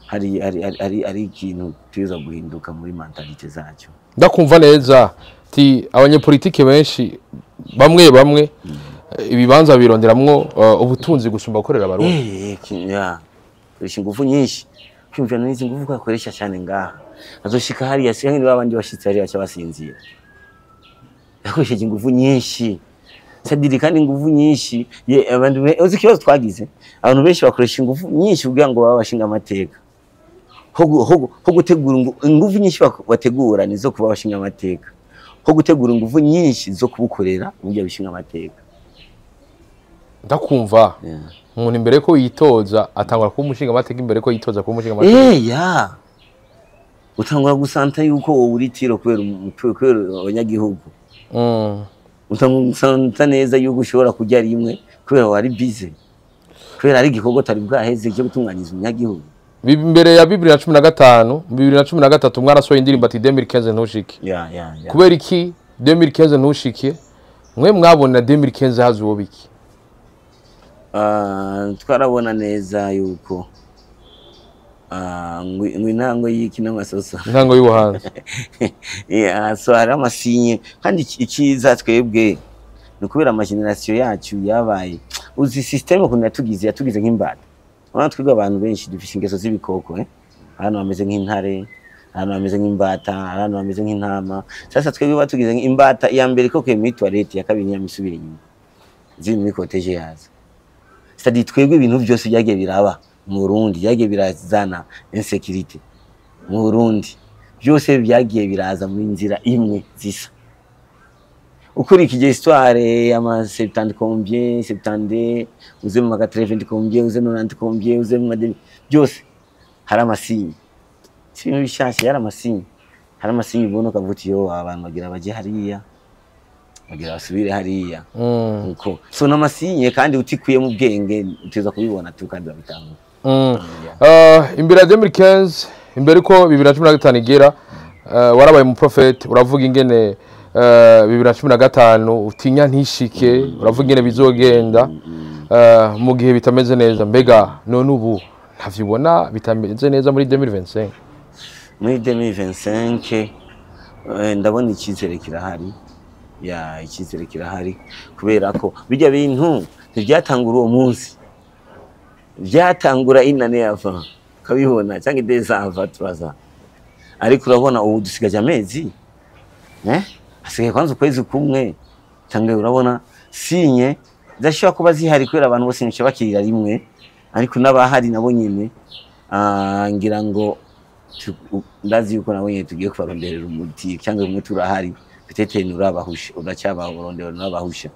A: hari ikintu tuza guhinduka muri mentalité zacyo.
B: Ndakumva neza ti abanyepolitike benshi, bamwe bamwe, ibibanza bironderamwo ubutunzi gusumba gukorera Abarundi.
A: Ya, koresha ingufu nyinshi, kwiyumvira n'izi ngufu ko akoresha cyane ngaha azoshika hariya, si niba abandi bashitse hariya baca basinzira. Yakoresheje ingufu nyinshi sadiri, kandi ingufu nyinshi ye abantu uzi ikibazo twagize, abantu benshi bakoresha ingufu nyinshi kugira ngo babe abashinga amateka, ho gutegura ingufu nyinshi bategura nizo kuba abashinga amateka, ho gutegura ingufu nyinshi zo kubukorera uburyo bishinga amateka.
B: Ndakumva. Umuntu imbere ko yitoza atangura kuba umushinga amateka, imbere ko yitoza kuba umushinga amateka.
A: Ya, utangura gusanta yuko wowe uri tiro kubera abanyagihugu. Utangura gusanta neza yuko ushobora kurya rimwe kubera wari busy, kubera ari igikorwa utari bwaheze cyo gutunganyiza umunyagihugu.
B: Imbere ya 2015, 2013 mwarasohoye indirimbo ati 2015 ntushike.
A: Ya.
B: Kubera iki 2015 ntushike? Mwe mwabona 2015 haza uwo biki?
A: Twarabona neza yuko ngo intango y'iki n'amasoso.
B: Intango y'ubuhanzi.
A: Yeah, so hari ama signes. Kandi icyiza twebwe ni ukubera ama génération yacu yabaye, uzi système ukuntu yatugize nk'imbata. Urabona twebwe abantu benshi dufise ingeso z'ibikoko, eh? Abantu bameze nk'intare, abantu bameze nk'imbata, abantu bameze nk'intama. Sasa twebwe batugize nk'imbata. Iya mbere ikokeye muri toilette, iya kabiri ntiyamisubira inyuma, ziri muri cortège yazo. C'est-à-dire twebwe ibintu byose byagiye biraba mu Burundi, byagiye birazana insécurité mu Burundi, byose byagiye biraza mu nzira imwe zisa. Ukurikije histoire ama 70 combien, 70, uze mu 80 combien, uze 90 combien, uze mu byose hari ama signes. Si ibintu bishasha, yari ama signes. Hari ama signes ubona ukavuga uti: "Yo, abantu bagira baje hariya, bagira basubire hariya." Uko so n'ama signes, kandi utikuye mu bwenge uteza kubibona tu, kandi babitanga.
B: Imbere ya 2015, imbere ko 2015 igera, warabaye mu prophète, uravuga ingene 2015 utinya ntishike, uravuga ingene bizogenda mu gihe bitameze neza. Mbega none ubu ntavyibona bitameze neza muri 2025?
A: Muri 2025 ndabona icyizere kirahari. Ya, icyizere kirahari kubera ko bijya bintu ntibyatangura uwo munsi, byatangura inane yava ukabibona cyangwa idezava turaza. Ariko urabona ubu dusigaje amezi, hasigaye kwanza ukwezi kumwe, cyangwa urabona sinye zashobora kuba zihari kubera abantu bose ntibaca bakirira rimwe, ariko n'abahari nabo nyine ngira ngo ndazi yuko nabo nyine tugiye kubaronderera umuti, cyangwa umuti urahari, peut-être nurabahusha, uracyabarondera nurabahusha.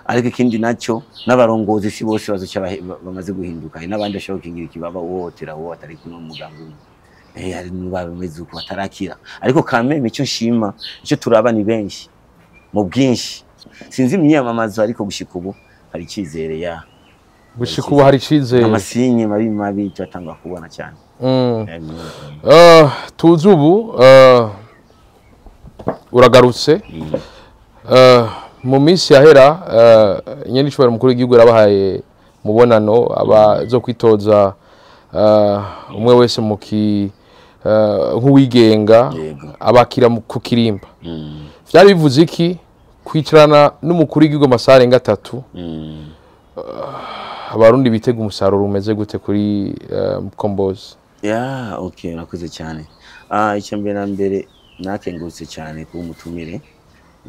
A: Ariko ikindi nacyo, n'abarongozi si bose bazoca bamaze guhinduka, hari n'abandi bashobora gukingira ikibaba uwohotera uwo atari kumwe n'umuganga umwe. Hari n'abameze uko batarakira, ariko kameme icyo nshima, icyo turaba ni benshi mu bwinshi, sinzi imyiyamamazo, ariko gushika ubu hari icyizere ya
B: Gushika ubu hari icizere.
A: Amasinye mabi mabi turatanga kubona cyane.
B: Tuzi ubu uragarutse. Mu minsi yahera nyene icubahiro mukuru w'igihugu yarabahaye mubonano abazo kwitoza umwe wese muki nk'uwigenga, abakira ku kirimba. Vyari bivuze iki kwicarana n'umukuru w'igihugu amasaha arenga 3? Abarundi bitega umusaruro umeze gute kuri Mkombozi?
A: Ya, okay, nakoze cyane. Icya mbere na mbere nakengurutse cyane kuba umutumire.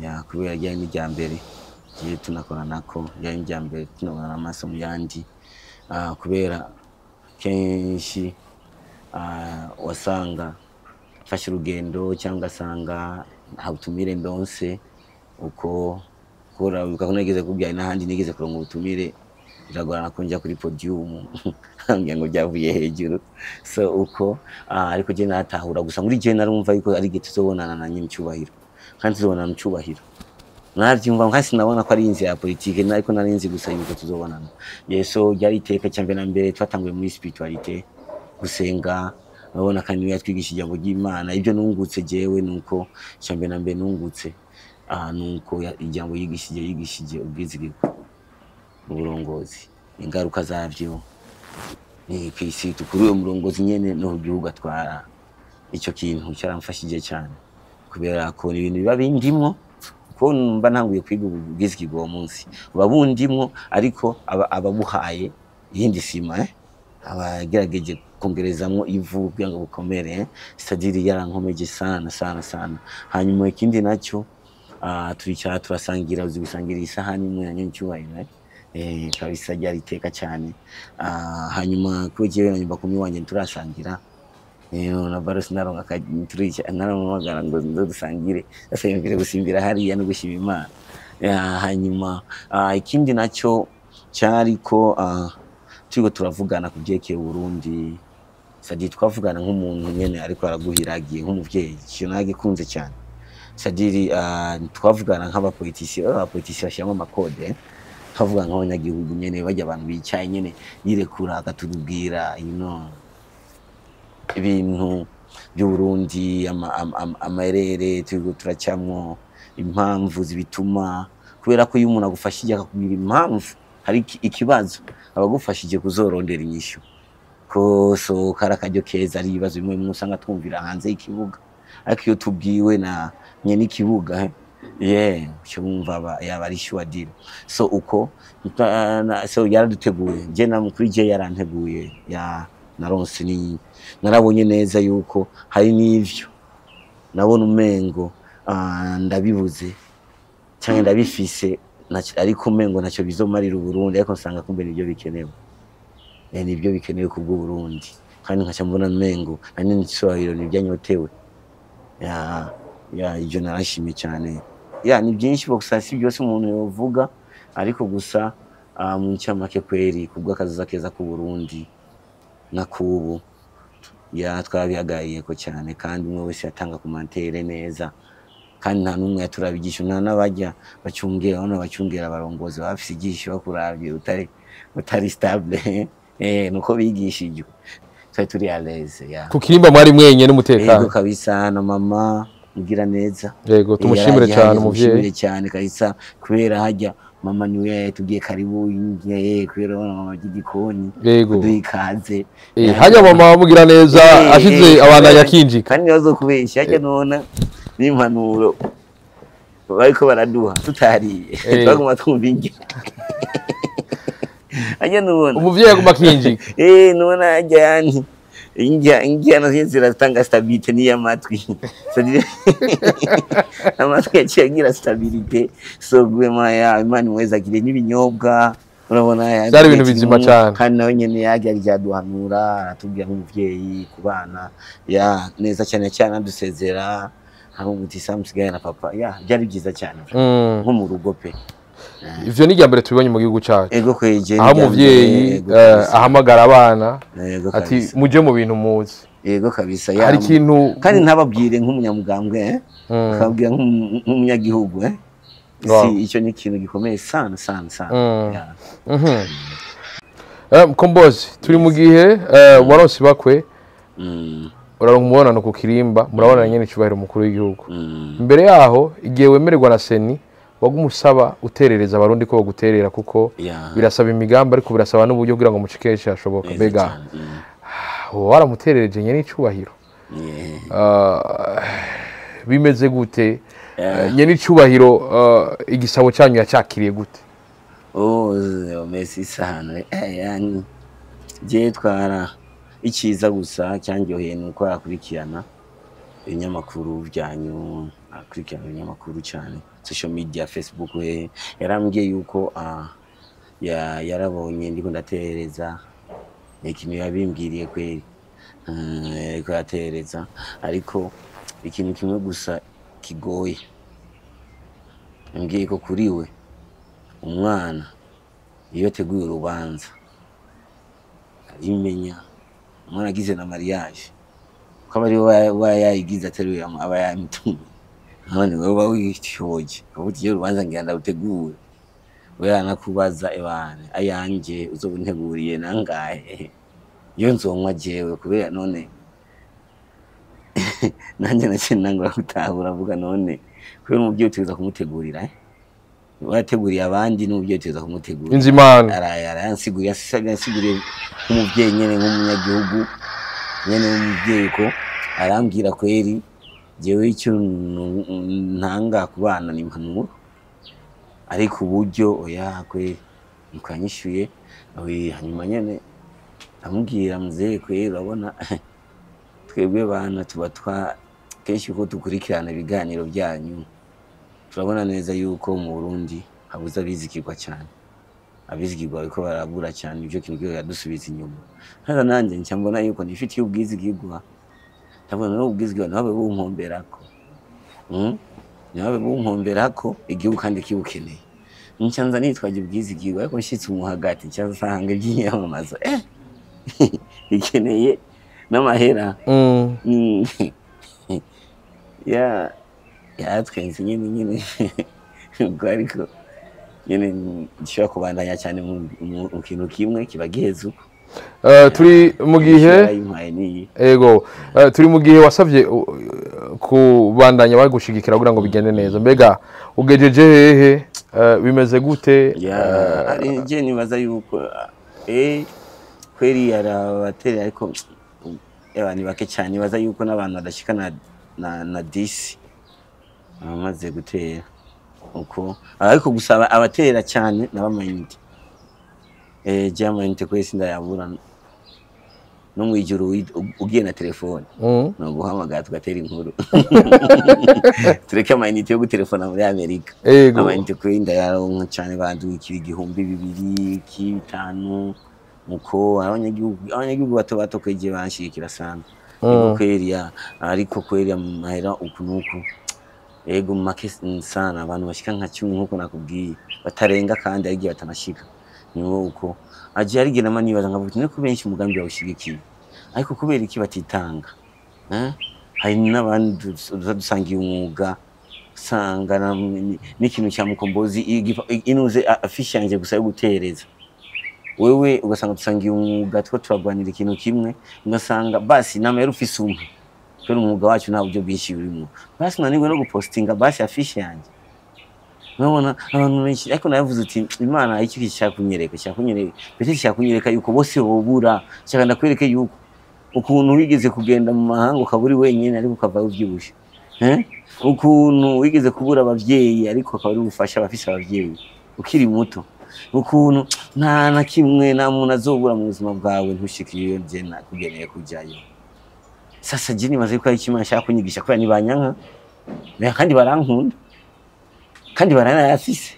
A: Ya, kubera ryari n'irya mbere giye tunakora nako, ryari n'irya mbere tunabona amaso mu yandi. Kubera kenshi wasanga mfashe urugendo cyangwa asanga nta butumire ndonse, uko kora uko nigeze kubyaye n'ahandi nigeze kuronka ubutumire, biragorana ko njya kuri podium ngira ngo byavuye hejuru. So uko ariko je natahura gusa muri je narumva yuko ari gihe tuzobonana na nyine cyubahiro, kandi tuzobonana mu cyubahiro. Navyumva nka sinabona ko ari inzira ya politike, ariko nari nzi gusa yuko tuzobonana. Yeso ryari iteka cya mbere na mbere twatanguye muri spiritualité, gusenga, urabona kandi niwe yatwigishije ijambo ry'Imana. Ibyo nungutse jewe nuko cya mbere na mbere nungutse nuko ijambo yigishije ubwizigirwa mu burongozi, ingaruka zavyo ni kwisi kuri uwo murongozi nyene no gihugu atwara. Icyo kintu cyaramfashije cyane kubera ko ni ibintu biba bindimwo, ko mba ntanguye kwiga ubwizigirwa uwo munsi buba bundimwo, ariko ababuhaye iyindi sima abagerageje kongerezamwo ivu kugira ngo bukomere, c'est-à-dire yarankomeje sana sana sana. Hanyuma ikindi nacyo turicara turasangira, uzi gusangira isahani imwe na nyencyubahiro kabisa ryari iteka cyane. Hanyuma ko jewe na nyumba kumi wanje turasangira, na baro sinaronka turica naramamagara ngo ndo dusangire, sasa yumvire gusimbira hariya no gushima Imana. Hanyuma ikindi nacyo cyari ko turiko turavugana ku byerekeye Burundi, c'est-à-dire twavugana nk'umuntu nyene ariko araguhiragiye nk'umuvyeyi, ikintu nagikunze cyane. C'est-à-dire twavugana nk'abapoliticiens, abapoliticiens bashyiramo amakode, twavuga nk'abanyagihugu nyene bajya abantu bicaye nyene yirekura akatubwira ibintu by'Uburundi, amarere turiko turacamwo, impamvu zibituma, kubera ko iyo umuntu agufashije akakubwira impamvu hari ikibazo abagufashije kuzorondera inyishu, ko so kari akaryo keza. Ari ibibazo bimwe bimwe usanga twumvira hanze y'ikibuga, ariko iyo tubwiwe na nyene ikibuga uca wumva yaba ari sure deal. So uko so yaraduteguye, je na kuri je yaranteguye, ya naronse ni narabonye neza yuko hari n'ivyo nabona umengo ndabibuze cyangwa ndabifise, ariko umengo ntacyo bizomarira Uburundi, ariko nsanga kumbe nibyo bikenewe, nibyo bikenewe ku bw'Uburundi, kandi nkaca mbona umengo nani n'icyubahiro nibyo anyotewe. Ya ibyo narashimye cyane. Ya ni byinshi gusa si byose umuntu yovuga, ariko gusa mu ncamake kweri kubw'akazoza keza ku Burundi na kubu ya twabihagariye ko cyane, kandi umwe wese yatanga commentaire neza, kandi nta n'umwe yaturabigisha, nta n'abajya bacungera, bano bacungera abarongozi bafise igisho bakuravye utari stable, nuko bigishijwe, twari turi à l'aise ya
B: Ku kirimba mwari mwenye n'umutekano?
A: Yego kabisa, na mama Mugira neza.
B: Yego, tumushimire cyane umuvyeyi.
A: Tumushimire cyane kabisa, kubera hajya mama niwe yatubwiye karibu inye, kubera ubona mama ry'igikoni kuduha ikaze.
B: Hajya mama Mugira neza ashize abana yakinjika.
A: Kandi nibazo kubeshya hajya nona n'impanuro bariko baraduha tutariye, twaguma twumva indya. Hajya nubona
B: umuvyeyi aguma akinjika.
A: Nubona hajya yani injya nazo ziratanga stabilité n'iy'amatwi. Amatwi yaciye agira stabilité, so gwema ya Imana imwezagire n'ibinyobwa, urabona
B: byari ibintu bizima cyane.
A: Kandi nawe nyene yagiye aduhanura, aratubwira nk'umuvyeyi ku bana ya neza cyane cyane, adusezera hamwe muti samusigaye na papa, ya byari byiza cyane nko mu rugo pe.
B: Ivyo ni mbere tubibonye mu gihugu cyacu.
A: Ego kweje,
B: aho umuvyeyi ahamagara abana ati muje mu bintu muzi.
A: Yego kabisa,
B: hari ikintu
A: kandi ntababwire nk'umunyamugambwe, akabwira nk'umunyagihugu. Si icyo ni ikintu gikomeye sana sana sana.
B: Mkombozi, turi mu gihe waronse bakwe, uraronka umubonano ku kirimba, murabona nyene icubahiro umukuru w'igihugu. Imbere yaho igihe wemererwa na CENI, wagumusaba uterereza abarundi ko baguterera, kuko birasaba imigambi ariko birasaba n'uburyo kugira ngo mucikeshe hashoboka. Mbega waramuterereje nyene icubahiro, bimeze gute? Nyene icubahiro igisabo cyanyu yacakiriye gute?
A: Oh, merci sana. Yani je twara iciza gusa cyanjyoheye nuko akurikirana ibinyamakuru byanyu, akurikirana ibinyamakuru cyane, social media, Facebook. Yarambwiye yuko yarabonye ndiko ndaterereza, ikintu yabimbwiriye kweri, ariko yaterereza. Ariko ikintu kimwe gusa kigoye, yambwiye ko kuri we umwana iyo ateguye urubanza arimenya, umwana agize na mariage ko aba ari we yayigize ateruye aba yamutumye, none wewe uba wishoje ukavuga iyo urubanza ngira ndarutegure, we yanakubaza ebane ayanje uzobunteguriye nangahe, iyo nzonywa jewe kubera none nanjye naciye nangura gutahura avuga none kubera umuvyeyi utegerezwa kumutegurira, wateguriye abandi n'umuvyeyi utegerezwa kumutegurira.
B: Inzimana
A: arayansiguriye, yansiguriye nk'umuvyeyi nyene, nk'umunyagihugu nyene w'umuvyeyi, ko arambwira kweri jewe icyo ntanga ku bana ni impanuro, ariko uburyo oya kweri ntukanyishuye. Hanyuma nyene amubwira muzeye kweri, urabona twebwe bana tuba twa kenshi uko dukurikirana ibiganiro byanyu turabona neza yuko mu Burundi habuze abizigirwa cyane, abizigirwa bariko barabura cyane, ibyo kintu kiyo yadusubiza inyuma. Hano nanjye nca mbona yuko nifitiye ubwizigirwa, ndabona n'ubwizigirwa nawe bunkomberako, nawe bunkomberako igihugu kandi kibukeneye. Nca nza nitwaje ubwizigirwa, ariko nshitse umuhagati nca nsanga ibyiyamamaza ikeneye n'amahera. Ya yaratwenze nyene nyene ubwo, ariko nyene nshobora kubandanya cyane mu kintu kimwe kiba giheze uko.
B: Turi mu gihe ego, turi mu gihe wasavye kubandanya bagushigikira kugira ngo bigende neza. Mbega ugejeje hehe, bimeze gute?
A: Je nibaza yuko kweri yarabaterera, ariko abantu bake cyane, nibaza yuko n'abantu badashika na 10 bamaze gutera uko, ariko gusaba abatera cyane n'abamayinite. Je amayinite kwesi ndayabura no mwijuru ugiye na telefone no guhamagara tugatera inkuru. Tureke amayinite yo gutelefona muri Amerika. Amayinite kuri ndayaronka cyane, bandukira 2000 5 muko abanyagihugu bato bato kweje banshigikira sana. Ego kweri, ariko kweri amahera uku nuku ego make sana, abantu bashika nka 10 nkuko nakubwiye batarenga, kandi ari gihe batanashika. Niwo uko aje arigena manibaza nkavuga niko benshi umugambi bawushigikiye, ariko kubera iki batitanga? Hari n'abandi dusangiye umwuga, usanga n'ikintu cya Mukombozi inuze afishe yanje gusa yo gutereza, wewe ugasanga dusangiye umwuga two turagwanira ikintu kimwe, ugasanga basi nama yari ufise umwe Kubera umwuga wacu nta buryo bwinshi burimo, basi nanirwe no gupostinga basi affiche yanjye. Urabona abantu benshi, ariko navuze uti Imana iki gishaka kunyereka, ishaka kunyereka mbese, ishaka kunyereka yuko bose bobura, shaka ndakwereke yuko ukuntu wigeze kugenda mu mahanga ukaba uri wenyine ariko ukava uvyibushe, eh? Ukuntu wigeze kubura abavyeyi ariko akaba ari ubufasha abafise abavyeyi ukiri muto, ukuntu nta na kimwe nta muntu azobura mu buzima bwawe ntushike iyo je nakugeneye kujayo. Sasa je nibaza yuko ari kimwe ashaka kunyigisha, kubera nibanyanka kandi barankunda kandi baranayafise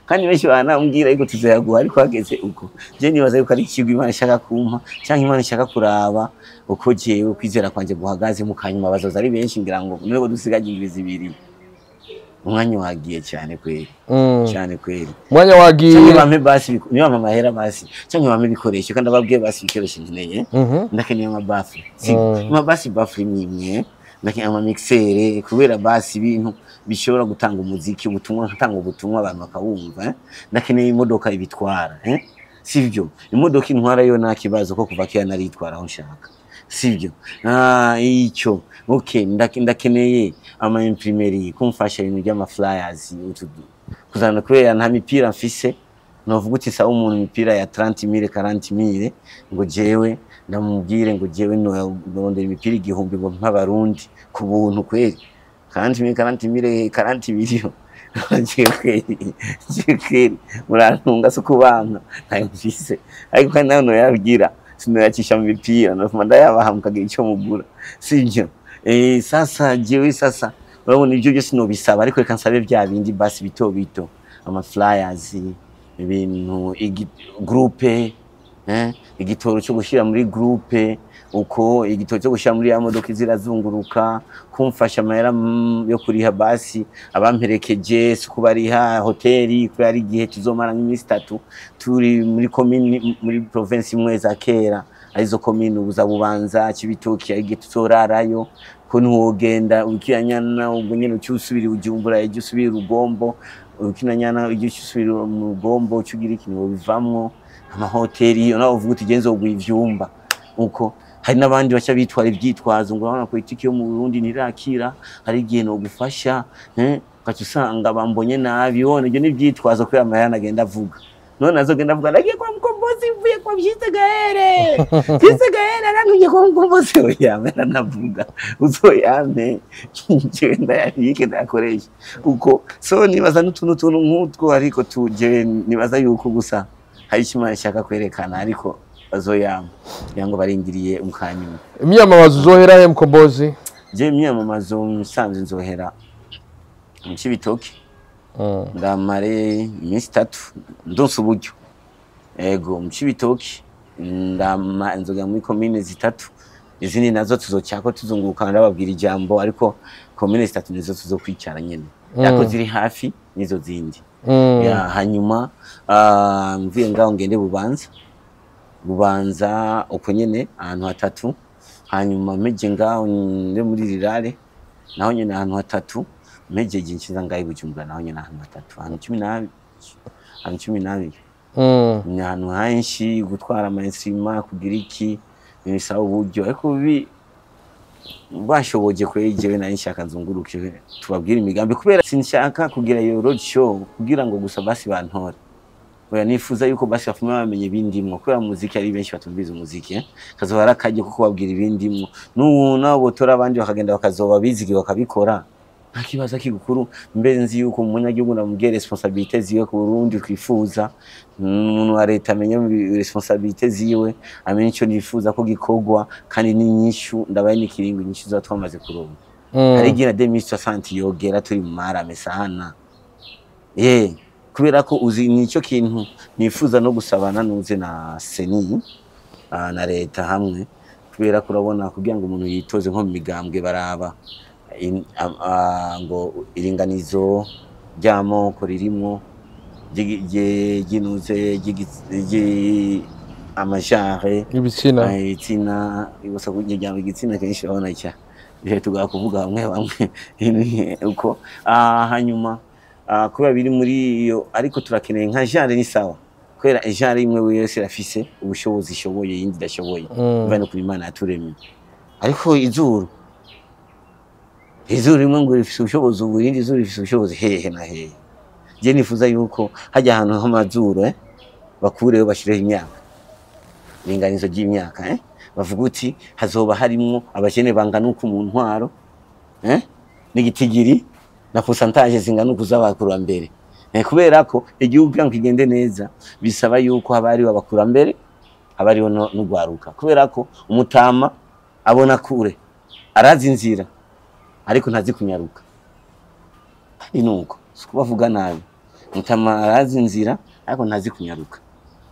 A: kandi benshi baranambwira ariko tuzayaguha, ariko hageze uko je nibaza yuko ari ikigo Imana ishaka kumpa, canke Imana ishaka kuraba uko jewe kwizera kwanje guhagaze. Mu kanyuma bazoza ari benshi, ngira ngo nubwo dusigaje indwi 2, umwanya wagiye cyane kweri, cyane kweri.
B: Umwanya wagiye.
A: Canke bampe basi, niba bampe amahera basi, canke bampe ibikoresho, kandi ababwiye basi ibikoresho nkeneye. Ndakeneye amabaffle, si amabasi, baffle imwe imwe, ndakeneye amamixer, kubera basi ibintu bishobora gutanga umuziki, ubutumwa, gutanga ubutumwa abantu bakawumva, eh? Ndakeneye imodoka ibitwara, eh? Sivyo, imodoka intwara yo nta kibazo, ko kuva kera naritwara aho nshaka, sivyo? Icyo okay, ndakeneye ama imprimerie kumfasha ibintu by'ama flyers utu kuzana, kubera nta mipira mfise novuga uti sawa umuntu imipira ya 30,000, 40,000, ngo jewe ndamubwire ngo jewe norondera imipira 1000 ngo mpabarundi ku buntu kweri, 40,000, 40,000, 40 million, jewe kweri, jewe kweri murantunga, si kubana ntayo mfise, ariko kandi nawe noyabwira sinoyacisha mu mipira, nofuma ndayabaha mukagira icyo mugura, sivyo? Sasa jewe sasa urabona ibyo byose nobisaba, ariko reka nsabe bya bindi basi bito bito, ama flyers, ibintu groupe, igitoro cyo gushyira muri groupe, uko igitoro cyo gushyira muri ya modoka izirazunguruka, kumfasha amahera yo kuriha basi abamperekeje, si kubariha hoteli, kubera ari igihe tuzomara nk'iminsi 3 turi muri komini, muri province imwe za kera arizo komine ubu za Bubanza, Cibitoki, ari igihe tuzorarayo, ko ntiwogenda ukiranyana ubwo nyene uca usubira i Bujumbura, ejo usubira i Rugombo, ukinanyana ejo uca usubira mu Rugombo, uca ugira ikintu wobivamwo amahoteli iyo nawe uvuga uti genzo uguha ivyumba. Uko hari n'abandi baca bitwara ivyitwazo ngo urabona politiki yo mu Burundi ntirakira, hari igihe nogufasha, ugaca usanga bambonye nabi, wone ibyo ni ivyitwazo kubera amahera nagenda avuga. None azogenda avuga nagiye kwa Mkombozi, mvuye kwa Vyise Gahere, Vyise Gahere arantumye kwa Mkombozi, oya amahera navuga uzoyampe jewe ndayabike ndayakoresha uko. So nibaza n'utuntu tuntu nk'utwo, ariko tuje nibaza yuko gusa hari icyo Imana ishaka kwerekana, ariko bazoyampa kugira ngo barindiriye mu kanyuma.
B: Imyamamazo uzohera he, Mkombozi?
A: Je imyamamazo musanze nzohera mu Cibitoke, ndamare iminsi 3 ndonse uburyo, ego mu Cibitoke ndama nzoga muri komine 3, izindi nazo tuzocyako tuzunguruka ndababwira ijambo, ariko komine 3 nizo tuzokwicara nyene, ariko ziri hafi nizo zindi. Ya hanyuma mvuye ngaho ngende Bubanza, Bubanza uko nyene ahantu 3, hanyuma meje ngaho nde muri Rirare naho nyene ahantu 3, mejeje nshiza ngaho i Bujumbura naho nyene ahantu 3, ahantu 12, ahantu 12. Ni ahantu henshi gutwara ama instrument kugira iki bisaba uburyo, ariko bi bashoboje kweri jewe nari nshaka nzunguruke tubabwire imigambi, kubera sinshaka kugira iyo road show kugira ngo gusa basi bantore, oya nifuza yuko basi bafuma bamenye ibindimwo, kubera muziki ari benshi batumviza umuziki, kazoba ari akaryo ko kubabwira ibindimwo, n'ubu nabo botora abandi bakagenda bakazoba bizigi bakabikora nta kibazo kigukuru. Mbe nzi yuko umunyagihugu namubwiye responsabilité ziwe ku Burundi twifuza, umuntu wa leta amenye responsabilité ziwe, amenye ico nifuza ko gikorwa, kandi n'inyishu ndabaye n'ikiringo inyishu za twamaze kuronka. Hari igihe na 2060 yogera turi mu marame sana, kubera ko uzi nico kintu nifuza no gusabana nuze na CENI na leta hamwe, kubera ko urabona kugira ngo umuntu yitoze nko mu migambwe baraba ngo iringanizo ry'amoko ririmwo ry'inuze amajare
B: ibitsina,
A: ibitsina gusa kugira igitsina kenshi urabona cya bihe tugaba kuvuga bamwe bamwe uko. Hanyuma kubera biri muri iyo, ariko turakeneye nka genre ni sawa, kubera genre imwe wese irafise ubushobozi ishoboye iyindi idashoboye, biva no kuri Imana yaturemye, ariko izuru Izuru rimwe ngo rifise ubushobozi ubu, irindi zuru rifise ubushobozi hehe na hehe. Je nifuza yuko hajya ahantu h'amazuru bakureho, bashireho imyaka, iringanizo ry'imyaka, bavuga uti hazoba harimwo abajene bangana uku mu ntwaro, n'igitigiri na pourcentage zingana uku z'abakurambere, kubera ko igihugu kugira ngo kigende neza bisaba yuko haba hariho abakurambere, haba hariho n'ugwaruka, kubera ko umutama abona kure, arazi inzira, ariko ntazi kunyaruka. Kandi nuko si kubavuga nabi, mutama arazi inzira ariko ntazi kunyaruka.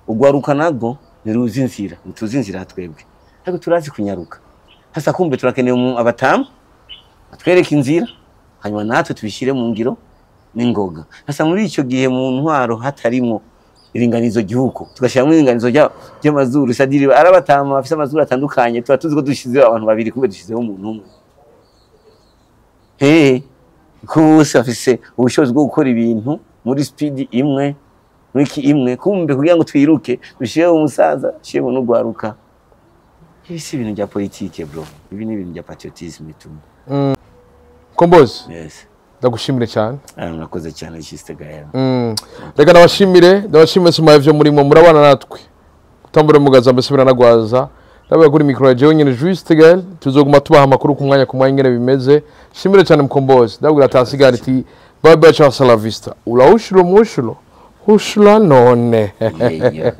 A: Ugwaruka nabwo ntiruzi inzira, ntituzi inzira twebwe, ariko turazi kunyaruka. Hasa kumbe turakeneye abatamu batwereka inzira, hanyuma natwe tubishyire mu ngiro n'ingoga. Hasa muri icyo gihe mu ntwaro hatarimo iringanizo ry'uko tugashyiramo iringanizo ry'amazuru, sadiri ari abatama bafise amazuru atandukanye, tuba tuzi ko dushizeho abantu babiri, kumbe dushizeho umuntu umwe. Hehe ko bose bafise ubushobozi bwo gukora ibintu muri speed imwe, muri ki imwe, kumbe kugira ngo twiruke dushireho umusaza, dushireho n'ugwaruka. Ibi si ibintu bya politike bro, ibi ni ibintu bya patriotisme tu.
B: Kombozi,
A: Yes.
B: ndagushimire cyane.
A: Ah, murakoze cyane, Juste Gael.
B: Reka ndabashimire sima ivyo murimo murabana natwe kutambura mugaza, mbese biranagwaza. Ndabaye kuri micro ya jewe nyene Juste Gael, tuzoguma tubaha amakuru ku mwanya ingene bimeze. Shimire cyane Mkombozi, ndabwira atasigara iti bye bye, ciao, hasta la vista, ulawushulo mushulo hushula none.
A: Yeah.